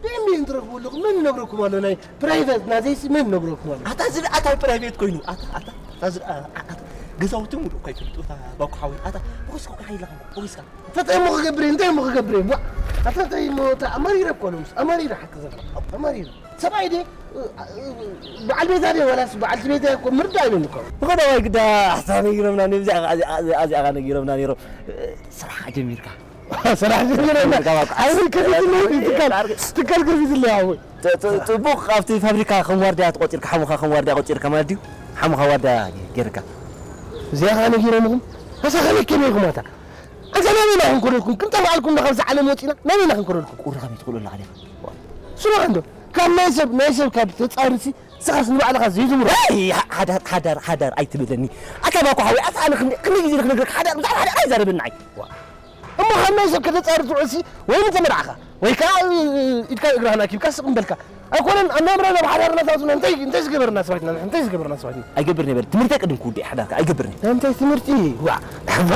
ብኤምቢኤን ትረኽቡ ኣለኹም፣ መን ይነግረኩም ኣሎ? ናይ ፕራይቬት ናተይሲ መን ይነግረኩም ኣሎ? ኣታ እዚ ኣታ ፕራይቬት ኮይኑ፣ ኣታ፣ ኣታ፣ ኣታ እዚ፣ ኣ-፣ ኣ-፣ ኣታ ገዛውቲ ሙሉእ እኳ ይፈልጡ፣ እታ ባኮ ሓወይ፣ ኣታ፣ ወገስካ እኳ ሓይልኻ፣ ወገስካ። እንታይ እሞ ክገብር እየ? እንታይ እሞ ክገብር እየ? ዋ፣ ኣታ እንታይ እሞ፣ እታ ኣማሪረ እኮ ሎምስ፣ ኣማሪረ ሓቂ ዘረባ፣ ኣማሪረ። ሰብኣይ ድየ? በዓል ቤታ ድየ? ዋላስ በዓልቲ ቤታ እኮ ምርዳእ ይብለኒ እኮ። ብቐዳማይ ግዳ ኣታ ነጊሮምና፣ ነዚኣ፣ ኣዚኣ፣ ኣዚኣ ነጊሮምና ነይሮም። ስራሕ ጀሚርካ። ስራሕ ጀሚርና። ስራሕ ጀሚርካ። ኣይ፣ ከፊትለይ ትካል፣ ትካል ከፊትለይ ሓወይ። ጥ-፣ ጥ-፣ ጥቡቕ ኣብቲ ፋብሪካ ከም ዋርድያ ተቖጺርካ፣ ሓሙኻ ከም ዋርድያ ቆጺርካ ማለት ድዩ? ሓሙኻ ዋርድያ ጌርካ። እዚኣ ኸኣ ነጊሮምኹም? ኣሳ ከመይ ከመይ ኢኹም ኣታ? ኣንታ ናበይና ክንከደልኩም? ክንጠፍኣልኩም ዶ ካብዚ ዓለም ወፂና? ናበይና ክንከደልኩም? ቁሪ ከመይ ትኽእሎ ኣለኻ ዲኻ? ስማዕ እንዶ፣ ካብ ናይ ሰብ፣ ናይ ሰብ ካብ ተፃርሲ፣ ንስኻስ ንባዕልኻ ዘይትምሮ። ኣይ፣ ሓዳር፣ ሓዳር፣ ሓዳር ኣይትበለኒ። ኣታ ባኮ ሓወይ፣ ኣታ ኣነ ክንደይ፣ ክንደይ ግዜ ክነግረካ፣ ሓዳር፣ ብዛዕባ ሓዳር ኣይዛረበኒ ንዓይ። እሞ ካብ ናይ ሰብ ከተፃሪ ትውዕልሲ፣ ወይ ንተመርዓኻ፣ ወይ ከዓ፣ እ፣ ኢድካ እግርኻ ኣኪብካ ስቕ ምበልካ። ኣይኮነን፣ ኣብ ናብራና ብሓዳር እናተኣቱና እንታይ፣ እንታይ ዝገበርና ሰባት ኢና? እንታይ ዝገበርና ሰባት ኢና? ኣይገብርን እየ በል። ትምህርቲ ኣቀድም ክውድእ ሓዳርካ ኣይገብርን እየ። እንታይ ትምህርቲ? ዋ፣ ናባ፣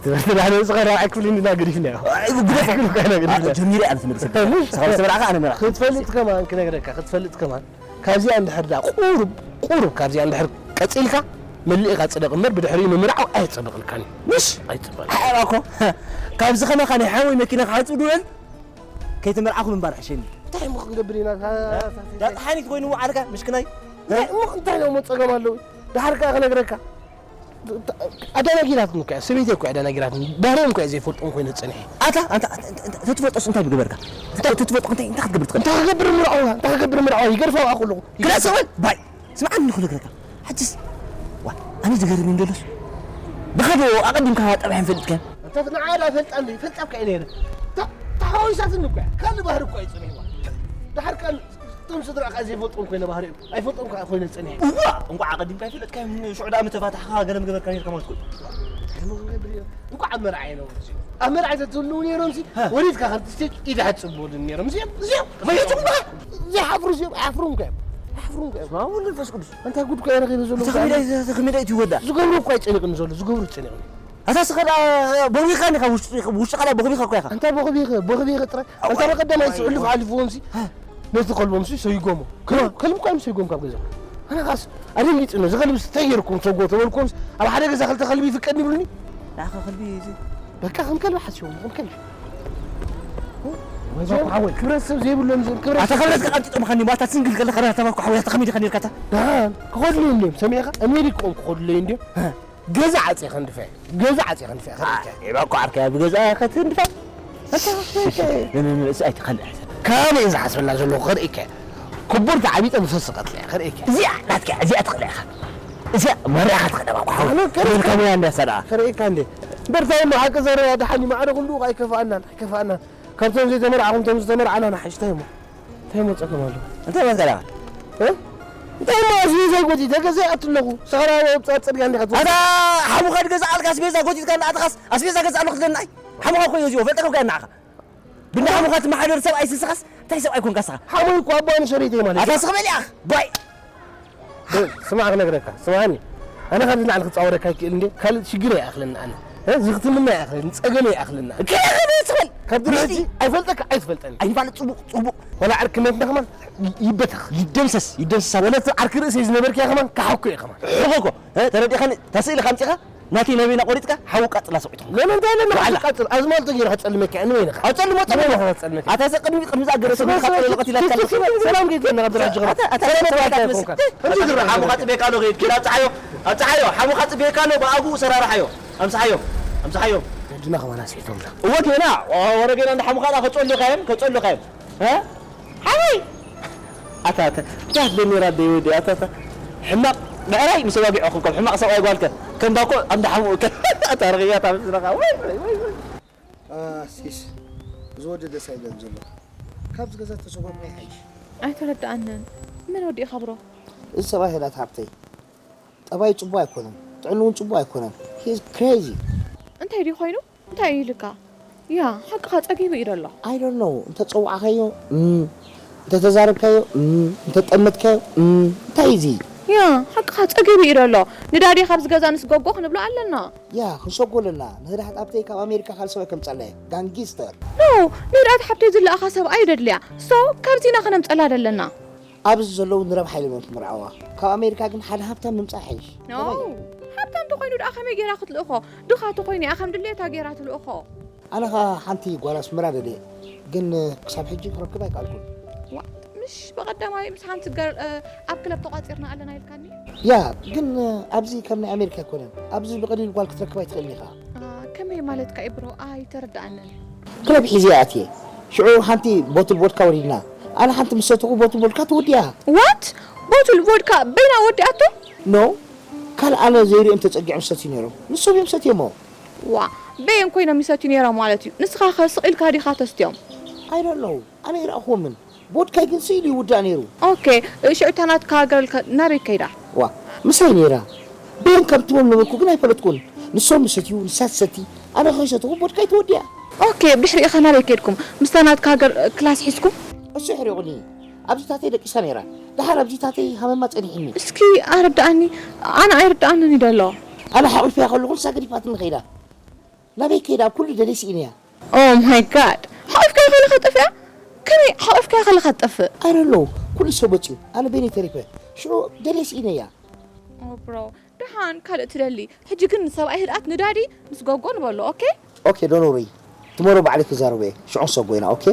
ትምህርቲ ዳህለ ንስኻ ራብዓይ ክፍሊ እንዲና ገዲፍናዮ። ኣይ፣ ግደፎ። ራብዓይ ክፍሊ ኮይና ገዲፍናዮ። ጀሚረ ኣነ ትምህርቲ ስለ-፣ ኣነ ስኻ ምስ ተመርዓኻ ኣነ ምርዓኻ። ክትፈልጥ ከማን ክነግረካ፣ ክትፈልጥ ከማን። ካብዚኣ እንድሕር ደኣ ቁሩብ፣ ቁሩብ ካብዚኣ እንድሕር ቀጺልካ፣ መሊእካ ጽደቕ እምበር፣ ብድሕሪኡ ምምርዓው ኣየጸብቕልካን እዩ። ምሽ? ኣይጸብቕልካን። ኣይ፣ ኣኮ፣ ካብዚ ከማኻ ናይ ሓወይ መኪና ክሓጽብ ድውዕል፣ ከይተመርዓኹ ምንባር ሕሸኒ። እንታይ እሞ ክንገብር ኢና? ዳጣ ሓኒት ኮይኑ ዓርካ፣ ምሽክናይ። እንታይ እሞ፣ እንታይ ነው እሞ ጸገም ኣለዎ? ደሓር ከኣ ክነግረካ። ኣደናጊራትኒ እኮ እያ፣ ሰበይተይ እኮ እያ ኣደናጊራትኒ። ባህሪኦም እኮ እያ ዘይፈልጦም ኮይነ ዝጸኒሐ። ኣታ፣ ኣንታ፣ ኣንታ፣ ኣንታ፣ ተትፈልጦስ እንታይ ምገበርካ? እንታይ ተትፈልጦ እንታይ፣ እንታይ ክትገብር ትኽእል? እንታይ ክገብር ምርዓው፣ እንታይ ክገብር ምርዓው፣ ይገርፋ ኣብኣ ከለኹ። ግዳ ሰብኣይ፣ ባይ፣ ስምዓኒ ንኽነግረካ። ሕጅስ፣ ዋ፣ ኣነ ዝገርም እንደሎስ። ብኻዶ ኣቐዲምካ ጠባይን ፈልጥካ። ኣንታ ንዓ ዳ ፈልጣ እንደ፣ ፈልጣ እኮ እየ ነይረ። ታ-፣ ተሓዋዊሳትኒ እኮ እያ። ካልእ ባህሪ እኮ እየ ጸኒሕዋ። ደሓር ከኣ እቶም ስድራኻ ዘይፈልጦም ኮይነ ባህሪኦም፣ ኣይፈልጦም ከኣ ኮይነ ጸኒሐ። እዋ፣ እንቋዕ ኣቐዲምካ ኣይፈለጥካዮምን፣ ሽዑ ደኣ ምተፋታሕካ ገለ ምገበርካ ነይርካ ማለት እኮ እዩ። እንታይ እሞ ክንገብር ኢና? እንቋዕ ኣብ መርዓ ኣይነበሩን እዚኦም። ኣብ መርዓ ተትህልዉ ነይሮምሲ፣ ሃ። ወሪድካ ከምቲ ስቴጅ ኢድ ሓጽብዎልን ነይሮም። እዚኦም፣ እዚኦም፣ መሬቶም በቃ። ዘይሓፍሩ እዚኦም፣ ኣይሓፍሩን እኮ እዮም። ኣይሓፍሩን እኮ እዮም። ስማ ወልድ መንፈስ ቅዱስ። እንታይ ጉድ እኮ እየ ረኺበ ዘለኹ? እዚ ከመይ ዳ-፣ እዚ ከመይ ዳ እዩ ትወዳ? ዝገብሩ እኮ ኣይጨንቅን ዘሎ፣ ዝገብሩ ይጨንቅን። ኣታ ስኻ ደኣ ቦኺኻ ዲኻ ውሽጢ፣ ውሽጥኻ ደኣ ቦኺኻ እኮ ኢኻ። ኣንታ ቦኺ፣ ቦኺ ጥራይ። ኣንታ ኣዋይ፣ በቀዳማይ ኣዋይ፣ ዝሕልፍ ኣዋይ። ሓሊፍዎም ሲ፣ ሃ። ነቲ ከልቦም ሲ ሰይጎሞ። ከልቢ፣ ከልቢ እኮ እዮም ሰይጎም ካብ ገዛ። ኣነ ኻስ ኣደንጊጹ ነው። እዚ ከልቢ ሲ እንታይ ገይርኩም ሰጎ ተበልኩምስ፣ ኣብ ሓደ ገዛ ክልተ ከልቢ ይፍቀድ ይብሉኒ። ንዓኻ ከልቢ እዚ። በቃ ከም ከልቢ ሓስዮም፣ ከም ከልቢ። ወይ ባኮ ሓወይ። ክብረት ሰብ ዘይብሎም፣ ክብረት ኣታ ሰብ ክብረት ዘይብሎም። ከቐንጢጦምኻኒ፣ ኣታ ስንግል ከለኻ፣ ኣታ ባኮ ሓወይ፣ ኣታ ከመይ ዲኻ ነይርካ ኣታ? ደሓን፣ ክኸድሉ እንድዮም፣ ሰሚዕኻ? ኣሜሪክኦም ክኸድሉ እንድዮም። ሃ። ገዛ ዓጽየ ከንድፋ እየ። ገዛ ዓጽየ ከንድፋ እየ። ከመይ እየ? እባ እኮ ዓርከይ ኣብ ገዛ ከትንድፋ። ን-፣ ን-፣ ን-፣ እሱ ኣይትኸልእ። ካበይ ዝሓስበላ ዘለኹ ከርእየካ እየ። ክቡር ተዓቢጠ ምሰ ስቐትለ እየ። ከርእየካ እየ። እዚኣ ናትካ እያ። እዚኣ ትኽእላ ኢኻ። እዚኣ መሪያኻ ትኽእላ እባ እኮ ሓወይ። ኣነ ከርእየካ። ወልካም እያ እንድያ ሰደኣ። ከርእየካ እንዴ። በርታይ እሞ ሓቂ ዘረባ ደሓን እዩ። ማዕረ ክንድኡ ኣይከፍኣናን፣ ኣይከፍኣናን። ካብቶም ዘይተመርዓኹም፣ እቶም ዝተመርዓና ንሓይሽ። እንታይ እሞ? እንታይ መጸኩም ኣሎ? እንታይ መጸና? እ? እንታይ እሞ ኣስቤዛ ይጎቲተ ገዛ ይኣቱ ኣለኹ። ሰኸራ ኣብ ጻ-፣ ጽርግያ እንዲኻ ትወስድ? ኣታ ሓሙኻ ድገዝኣልካ ኣስቤዛ ጎቲትካ እናኣተኻስ ኣስቤዛ ገዝኣሉ ክትብለኒ ኣይ? ሓሙኻ እኮ እዩ እዚኦ፣ ፈልጠካ እኮ እያ ንዓኻ። ብእንዳ ሓሙኻ ትመሓደር ሰብኣይ ስስኻስ እንታይ ሰብኣይ ኮንካ ስኻ? ሓሙይ እኮ ኣቦ ኣነ ሰበይተይ ማለት ኣታ እዩ። ስኽ በል ያኽ፣ ባይ። እ፣ ስማዕ ክነግረካ፣ ስማዕኒ። ኣነ ካብዚ ንላዕሊ ክጻወረካ ይክእል እንዴ? ካልእ ሽግር ኣይኣኽለኒ ኣነ። እ፣ ዝኽትምና ኣይኣኽለኒ፣ ጸገመ ኣይኣኽለኒ ኣነ። ከመይ ከመይ ትበል? ካብዚ ምስቲ ሕጂ ኣይፈልጠካ፣ ኣይትፈልጠኒ። ኣይንፋለጥ፣ ጽቡቕ፣ ጽቡቕ። ወላ ዓርክነትና ከማን ይ-፣ ይበተኽ። ይደምሰስ፣ ይደምሰስ። ወላ እቲ ዓርኪ ርእሰይ ዝነበርካዮ ከማን ክሓኮ እየ ከማን። ሕኾ እኮ፣ እ፣ ተረዲእኻኒ፣ እታ ስእሊ ከምጺኻ፣ ናተይ ናበይና ቆሪጽካ፣ ሓዊ ቃጽላ ሰቂትኩም። ለምን እንታይ ለምን ባዕላ። ሓዊ ቃጽል? ኣዝማልቶ ጌርካ ጸልመካ፣ ንበይንኻ። ኣብ ጸልሞ፣ ጸልሞ። ንበይንኻ ጸልመካ። ኣታ እዚ ቅድሚ፣ ቅድሚ ዝኣገረ ሰብ ኣስመራ ዝሓጸረ ሰላም፣ ለቐት ኢላትካ ሰላም፣ ኣለኻ። ሰላም ጌርካ ናብ ድራጅ ኣታ፣ ኣታ፣ ሰላም ኣታ፣ ባዕልካ ኣታ፣ ይኮንካ። ኣታ፣ እንጂ ድራጅ ሓሙኻ ጽቤካ ኣሎ፣ ኪድ፣ ኪድ፣ ኣምጽሓዮ። ኣምጽሓዮ፣ ሓሙኻ ጽቤካ ኣሎ፣ ብኣግኡ ሰራርሓዮ። ኣምጽሓዮ። ኣምጽሓዮ። ወድና ከማን ኣስሒቶም ዶ? እወ፣ ጌና። ወረ ጌና፣ እንዳ ሓሙኻ ደኣ ከጸሉኻዮም፣ ከጸሉኻዮም። እ? ሓወይ! ኣታ፣ ኣታ፣ ጃት በኔራ ደይ ወዲ፣ ኣታ፣ ኣታ። ሕማቕ ብዕራይ ምስ ዋጊዖ ክከም፣ ሕማቕ ሰብኣይ ጓልከ፣ ከም ባኮ ኣንዳ ሓሙኡ ከ-፣ ኣታ፣ ርግያታ ምስለኻ። ወይ፣ ወይ፣ ወይ፣ ወይ። ኣሲስ፣ እዚ ወዲ ደስ ኣይብለን ዘሎ። ካብዚ ገዛ ተሰጓጉመ ይሓይሽ። ኣይተረድኣንን። መን ወዲእኻ ብሮ? እዚ ሰብኣይ ህላት ሃብተይ። ጠባዩ ጽቡቕ ኣይኮነን። ጥዕንኡ እውን ጽቡቕ ኣይኮነን። He is crazy። እንታይ ድዩ ኮይኑ? እንታይ እዩ ኢልካ? ያ፣ ሓቅኻ ጸጊቡ እዩ ደሎ። I don't know። እንተ ጸዋዕካዮ፣ እም፣ እንተ ተዛረብካዮ፣ እም፣ እንተ ጠመትካዮ፣ እም፣ እንታይ እዩ እዚ? ያ፣ ሓቅኻ ጸጊቡ እዩ ደሎ። ንዳዲ ካብዚ ገዛ ንስጎጎ ክንብሎ ኣለና። ያ፣ ክንሰጎ ኣለና። ንህድኣት ኣብተይ ካብ ኣሜሪካ ካልእ ሰብኣይ ከምጻላ እየ። ጋንጊስተር። ኖ፣ ንህድኣት ሓብተይ ዝለኣኻ ሰብኣይ ደድልያ። ሶ፣ ካብዚ ኢና ከነምጸላ ደለና። ኣብዚ ዘለዉ ንረብሓ ኢሎም እዮም ክምርዓዋ። ካብ ኣሜሪካ ግን ሓደ ሃብታም ምምጻእ ይሓይሽ። ኖ፣ ከመይ? ሃብታም እንተኾይኑ ደኣ ከመይ ጌራ ክትልእኾ? ድኻ እንተኾይኑ እያ ከም ድሌታ ጌራ ትልእኾ። ኣነ ኸኣ ሓንቲ ጓል ኣስመራ ደልየ፣ ግን ክሳብ ሕጂ ክረክብ ኣይከኣልኩን። ዋ፣ ምሽ ብቐዳማይ ምስ ሓንቲ ገር-፣ እ፣ ኣብ ክለብ ተቋጺርና ኣለና ኢልካኒ? ያ፣ ግን ኣብዚ ከም ናይ ኣሜሪካ ኣይኮነን። ኣብዚ ብቐሊሉ ጓል ክትረክብ ኣይትኽእልን ኢኻ። አ፣ ከመይ ማለትካ እዩ ብሮ? ኣይተረድኣንን። ክለብ ሒዘ ኣትየ። ሽዑ ሓንቲ ቦትል ቮድካ ወሪድና። ኣነ ሓንቲ ምስ ሰተኹ ቦትል ቮድካ ተወዲኣ። ዋት? ቦትል ቮድካ በይና ወዲኣቶ? ኖ። ካልእ ኣነ ዘይርእዮም ተጸጊዖም ዝሰትዩ ነይሮም። ንሶም እዮም ሰትዮሞ። ዋ፣ በየን ኮይኖም ይሰትዩ ነይሮም ማለት እዩ። ንስኻ ኸ ስቕ ኢልካ ዲኻ ተስትዮም? I don't know። ኣነ ይረኣኹዎምን። ቦድካይ ግን ስኢሉ ይውዳእ ነይሩ። ኦኬ፣ ሽዑ እታ ናትካ ገርል ከ ናበይ ከይዳ? ዋ፣ ምሳይ ነይራ። በየን ከም ትቦም ነበርኩ ግን ኣይፈለጥኩን። ንሶም ይሰትዩ፣ ንሳ ትሰቲ። ኣነ ከይሰተኹ ቦድካይ ተወዲኣ። ኦኬ፣ ብድሕሪኡ ኸ ናበይ ከይድኩም? ምስታ ናትካ ገር ክላስ ሒዝኩም? እሱ የሕሪቑኒ። ኣብዚታተይ ደቂሳ ነይራ። ደሓር ኣብዚታተይ ሃመማ ጸኒሕኒ። እስኪ ኣረድኣኒ፣ ኣነ ኣይርድኣንን እዩ ደሎ። ኣነ ሓቑፍያ ከለኹ ንሳ ገዲፋትኒ ከይዳ። ናበይ ከይዳ ኣብ ኩሉ ደልየ ስኢነያ። Oh my God! ሓቑፍካያ ከለኻ ጠፊኣ? ከመይ ሓቑፍካያ ከለኻ ትጠፍእ? I don't know። ኩሉ ሰብ ወጺኡ፣ ኣነ በይነይ ተሪፈ። ሽዑ ደልየ ስኢነያ። Oh bro፣ ደሓን ካልእ ትደሊ። ሕጂ ግን ንሰብኣይ ህድኣት ንዳዲ ምስ ጎጎ ንበሎ፣ ኦኬ? ኦኬ፣ don't worry። Tomorrow ባዕለይ ክዛረቦ እየ። ሽዑ ንሰጎ ኢና፣ ኦኬ?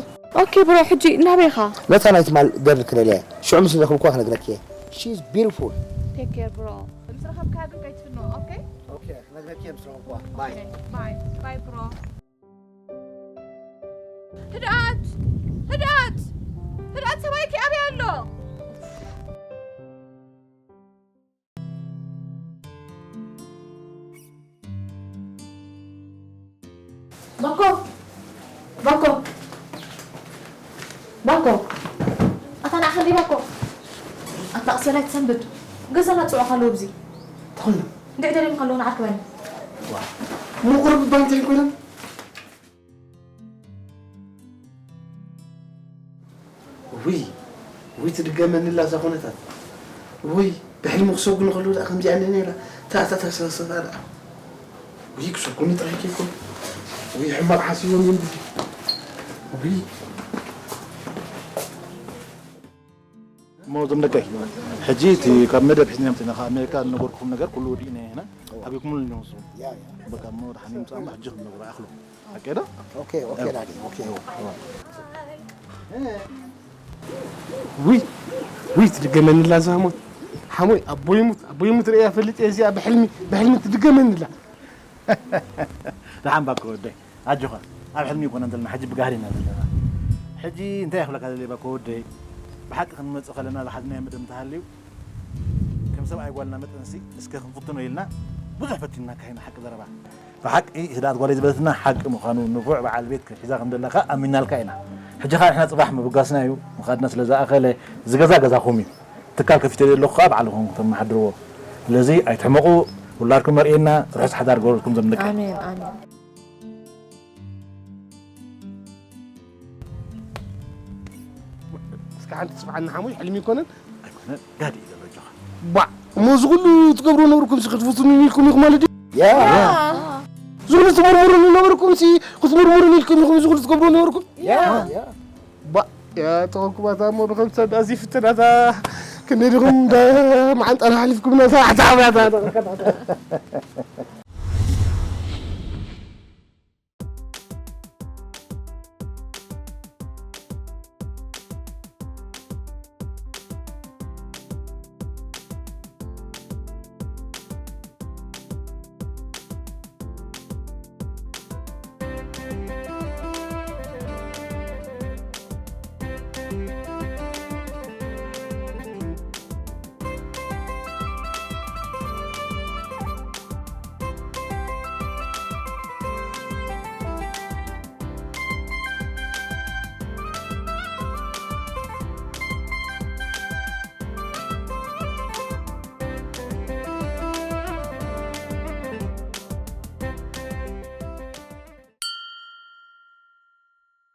ኦኬ ብሮ፣ ሕጂ ናበይ ኢኻ? ነታ ናይ ትማል ገርል ክደልያ እየ። ሽዑ ምስ ረኸብኩዋ ክነግረኪ እየ። She is beautiful። Take care ብሮ። ምስ ረኸብካያ ግን ከይትፍንዎ፣ ኦኬ? ኦኬ፣ ክነግረኪ እየ ምስ ረኸብኩዋ። ባይ። ኦኬ፣ ባይ። ባይ ብሮ። ህድኣት! ህድኣት! ህድኣት ሰብኣይኪ ኣበይ ኣሎ? ባኮ! ባኮ! ባኮ! ኣታ ንዓኻ እንዲ ባኮ! ኣታ ቅሰላይ ትሰንብድ። ገዛና ጽዑቕ ኣለዎ ብዚ። ተኾይኑ። እንድዒ ደሊም ከለዉ ንዓርክበኒ። ዋ። ምቑርብ ባንተ ይኮነን? ውይ፣ ውይ፣ ትድገመኒ ኣላ እዛ ኩነታት። ውይ፣ ብሕልሚ ክሰጉኒ ከለዉ ደኣ ከምዚኣ እንደ ነይራ። እታ፣ እታ፣ እታ ሰበሰባ ደኣ። ውይ፣ ክሰጉኒ ጥራይ ከይኮኑ። ውይ፣ ሕማቕ ሓሲቦም እዮም ብዚ። ውይ። እሞ እዞም ደቀይ፣ ሕጂ እቲ ካብ መደብ ሒዝና መፂና ካብ ኣሜሪካ ዝነገርኩኹም ነገር ኩሉ ወዲእና ኢና። ሓቢርኩምሉ እንዲኹም ንስኹም። ያ፣ ያ። በቃ እሞ ደሓን ይምፃእ እሞ ሕጂ ክንነግሮ ይኣኽሉ። ሓቂ ዶ? ኦኬ፣ ኦኬ፣ ዳዲ፣ ኦኬ። ውይ፣ ውይ፣ ትድገመኒ ኣላ እዛ ሓሞይ። ሓሞይ፣ ኣቦይ ይሙት፣ ኣቦይ ይሙት ርእያ ፈልጥ እየ እዚኣ ብሕልሚ፣ ብሕልሚ ትድገመኒ ኣላ። ደሓን ባኮ ወደይ፣ ኣጆኻ። ኣብ ሕልሚ ኣይኮነን ዘለና፣ ሕጂ ብጋህዲ ኢና ዘለና። ሕጂ እንታይ ክብለካ ደልየ ባኮ ወደይ፣ ብሓቂ ክንመጽእ ከለና ዝሓዝናዮ መደብ እንተሃልዩ፣ ከም ሰብኣይ ጓልና መጠንሲ እስከ ክንፍትኖ ኢልና ብዙሕ ፈቲንና ካይና፣ ሓቂ ዘረባ። ብሓቂ ህድኣት ጓለይ ዝበለትና ሓቂ ምዃኑ፣ ንፉዕ በዓል ቤት ክትሕዛ ከም ዘለኻ ኣሚናልካ ኢና። ሕጂ ኸኣ ንሕና ጽባሕ ምብጋስና እዩ፣ ምኻድና ስለ ዝኣኸለ፣ እዚ ገዛ ገዛኹም እዩ። ትካል ከፊተ ዘለኹ ኸኣ ባዕልኹም ከተመሓድርዎ። ስለዚ ኣይትሕመቑ፣ ውላድኩም መርኤና፣ ርሑስ ሓዳር ግበረልኩም ዘምልከ። ኣሜን፣ ኣሜን። እስከ ሓንቲ ስምዓኒ ሓሙይ፣ ሕልሚ ይኮነን? ኣይኮነን፣ ጋዲ እዩ ዘሎ፣ ኣጆኻ። ባዕ፣ እሞ እዚ ኩሉ ትገብሮ ነበርኩም፣ እዚ ክትፍትኑኒ ኢልኩም ኢኹም ማለት ድዩ? ያ። እዚ ኩሉ ትምርምሩኒ ነበርኩም፣ እዚ ክትምርምሩኒ ኢልኩም ኢኹም፣ እዚ ኩሉ ትገብሮ ነበርኩም? ያ። ያ። ባዕ፣ ያ፣ ተኾንኩም ኣታ እሞ ብኸምሳ ዳዚ ፍትናታ ክንደይ ዲኹም እንዳ መዓንጣና ሓሊፍኩም፣ ናታ ኣታ፣ ኣታ፣ ኣታ፣ ኣታ።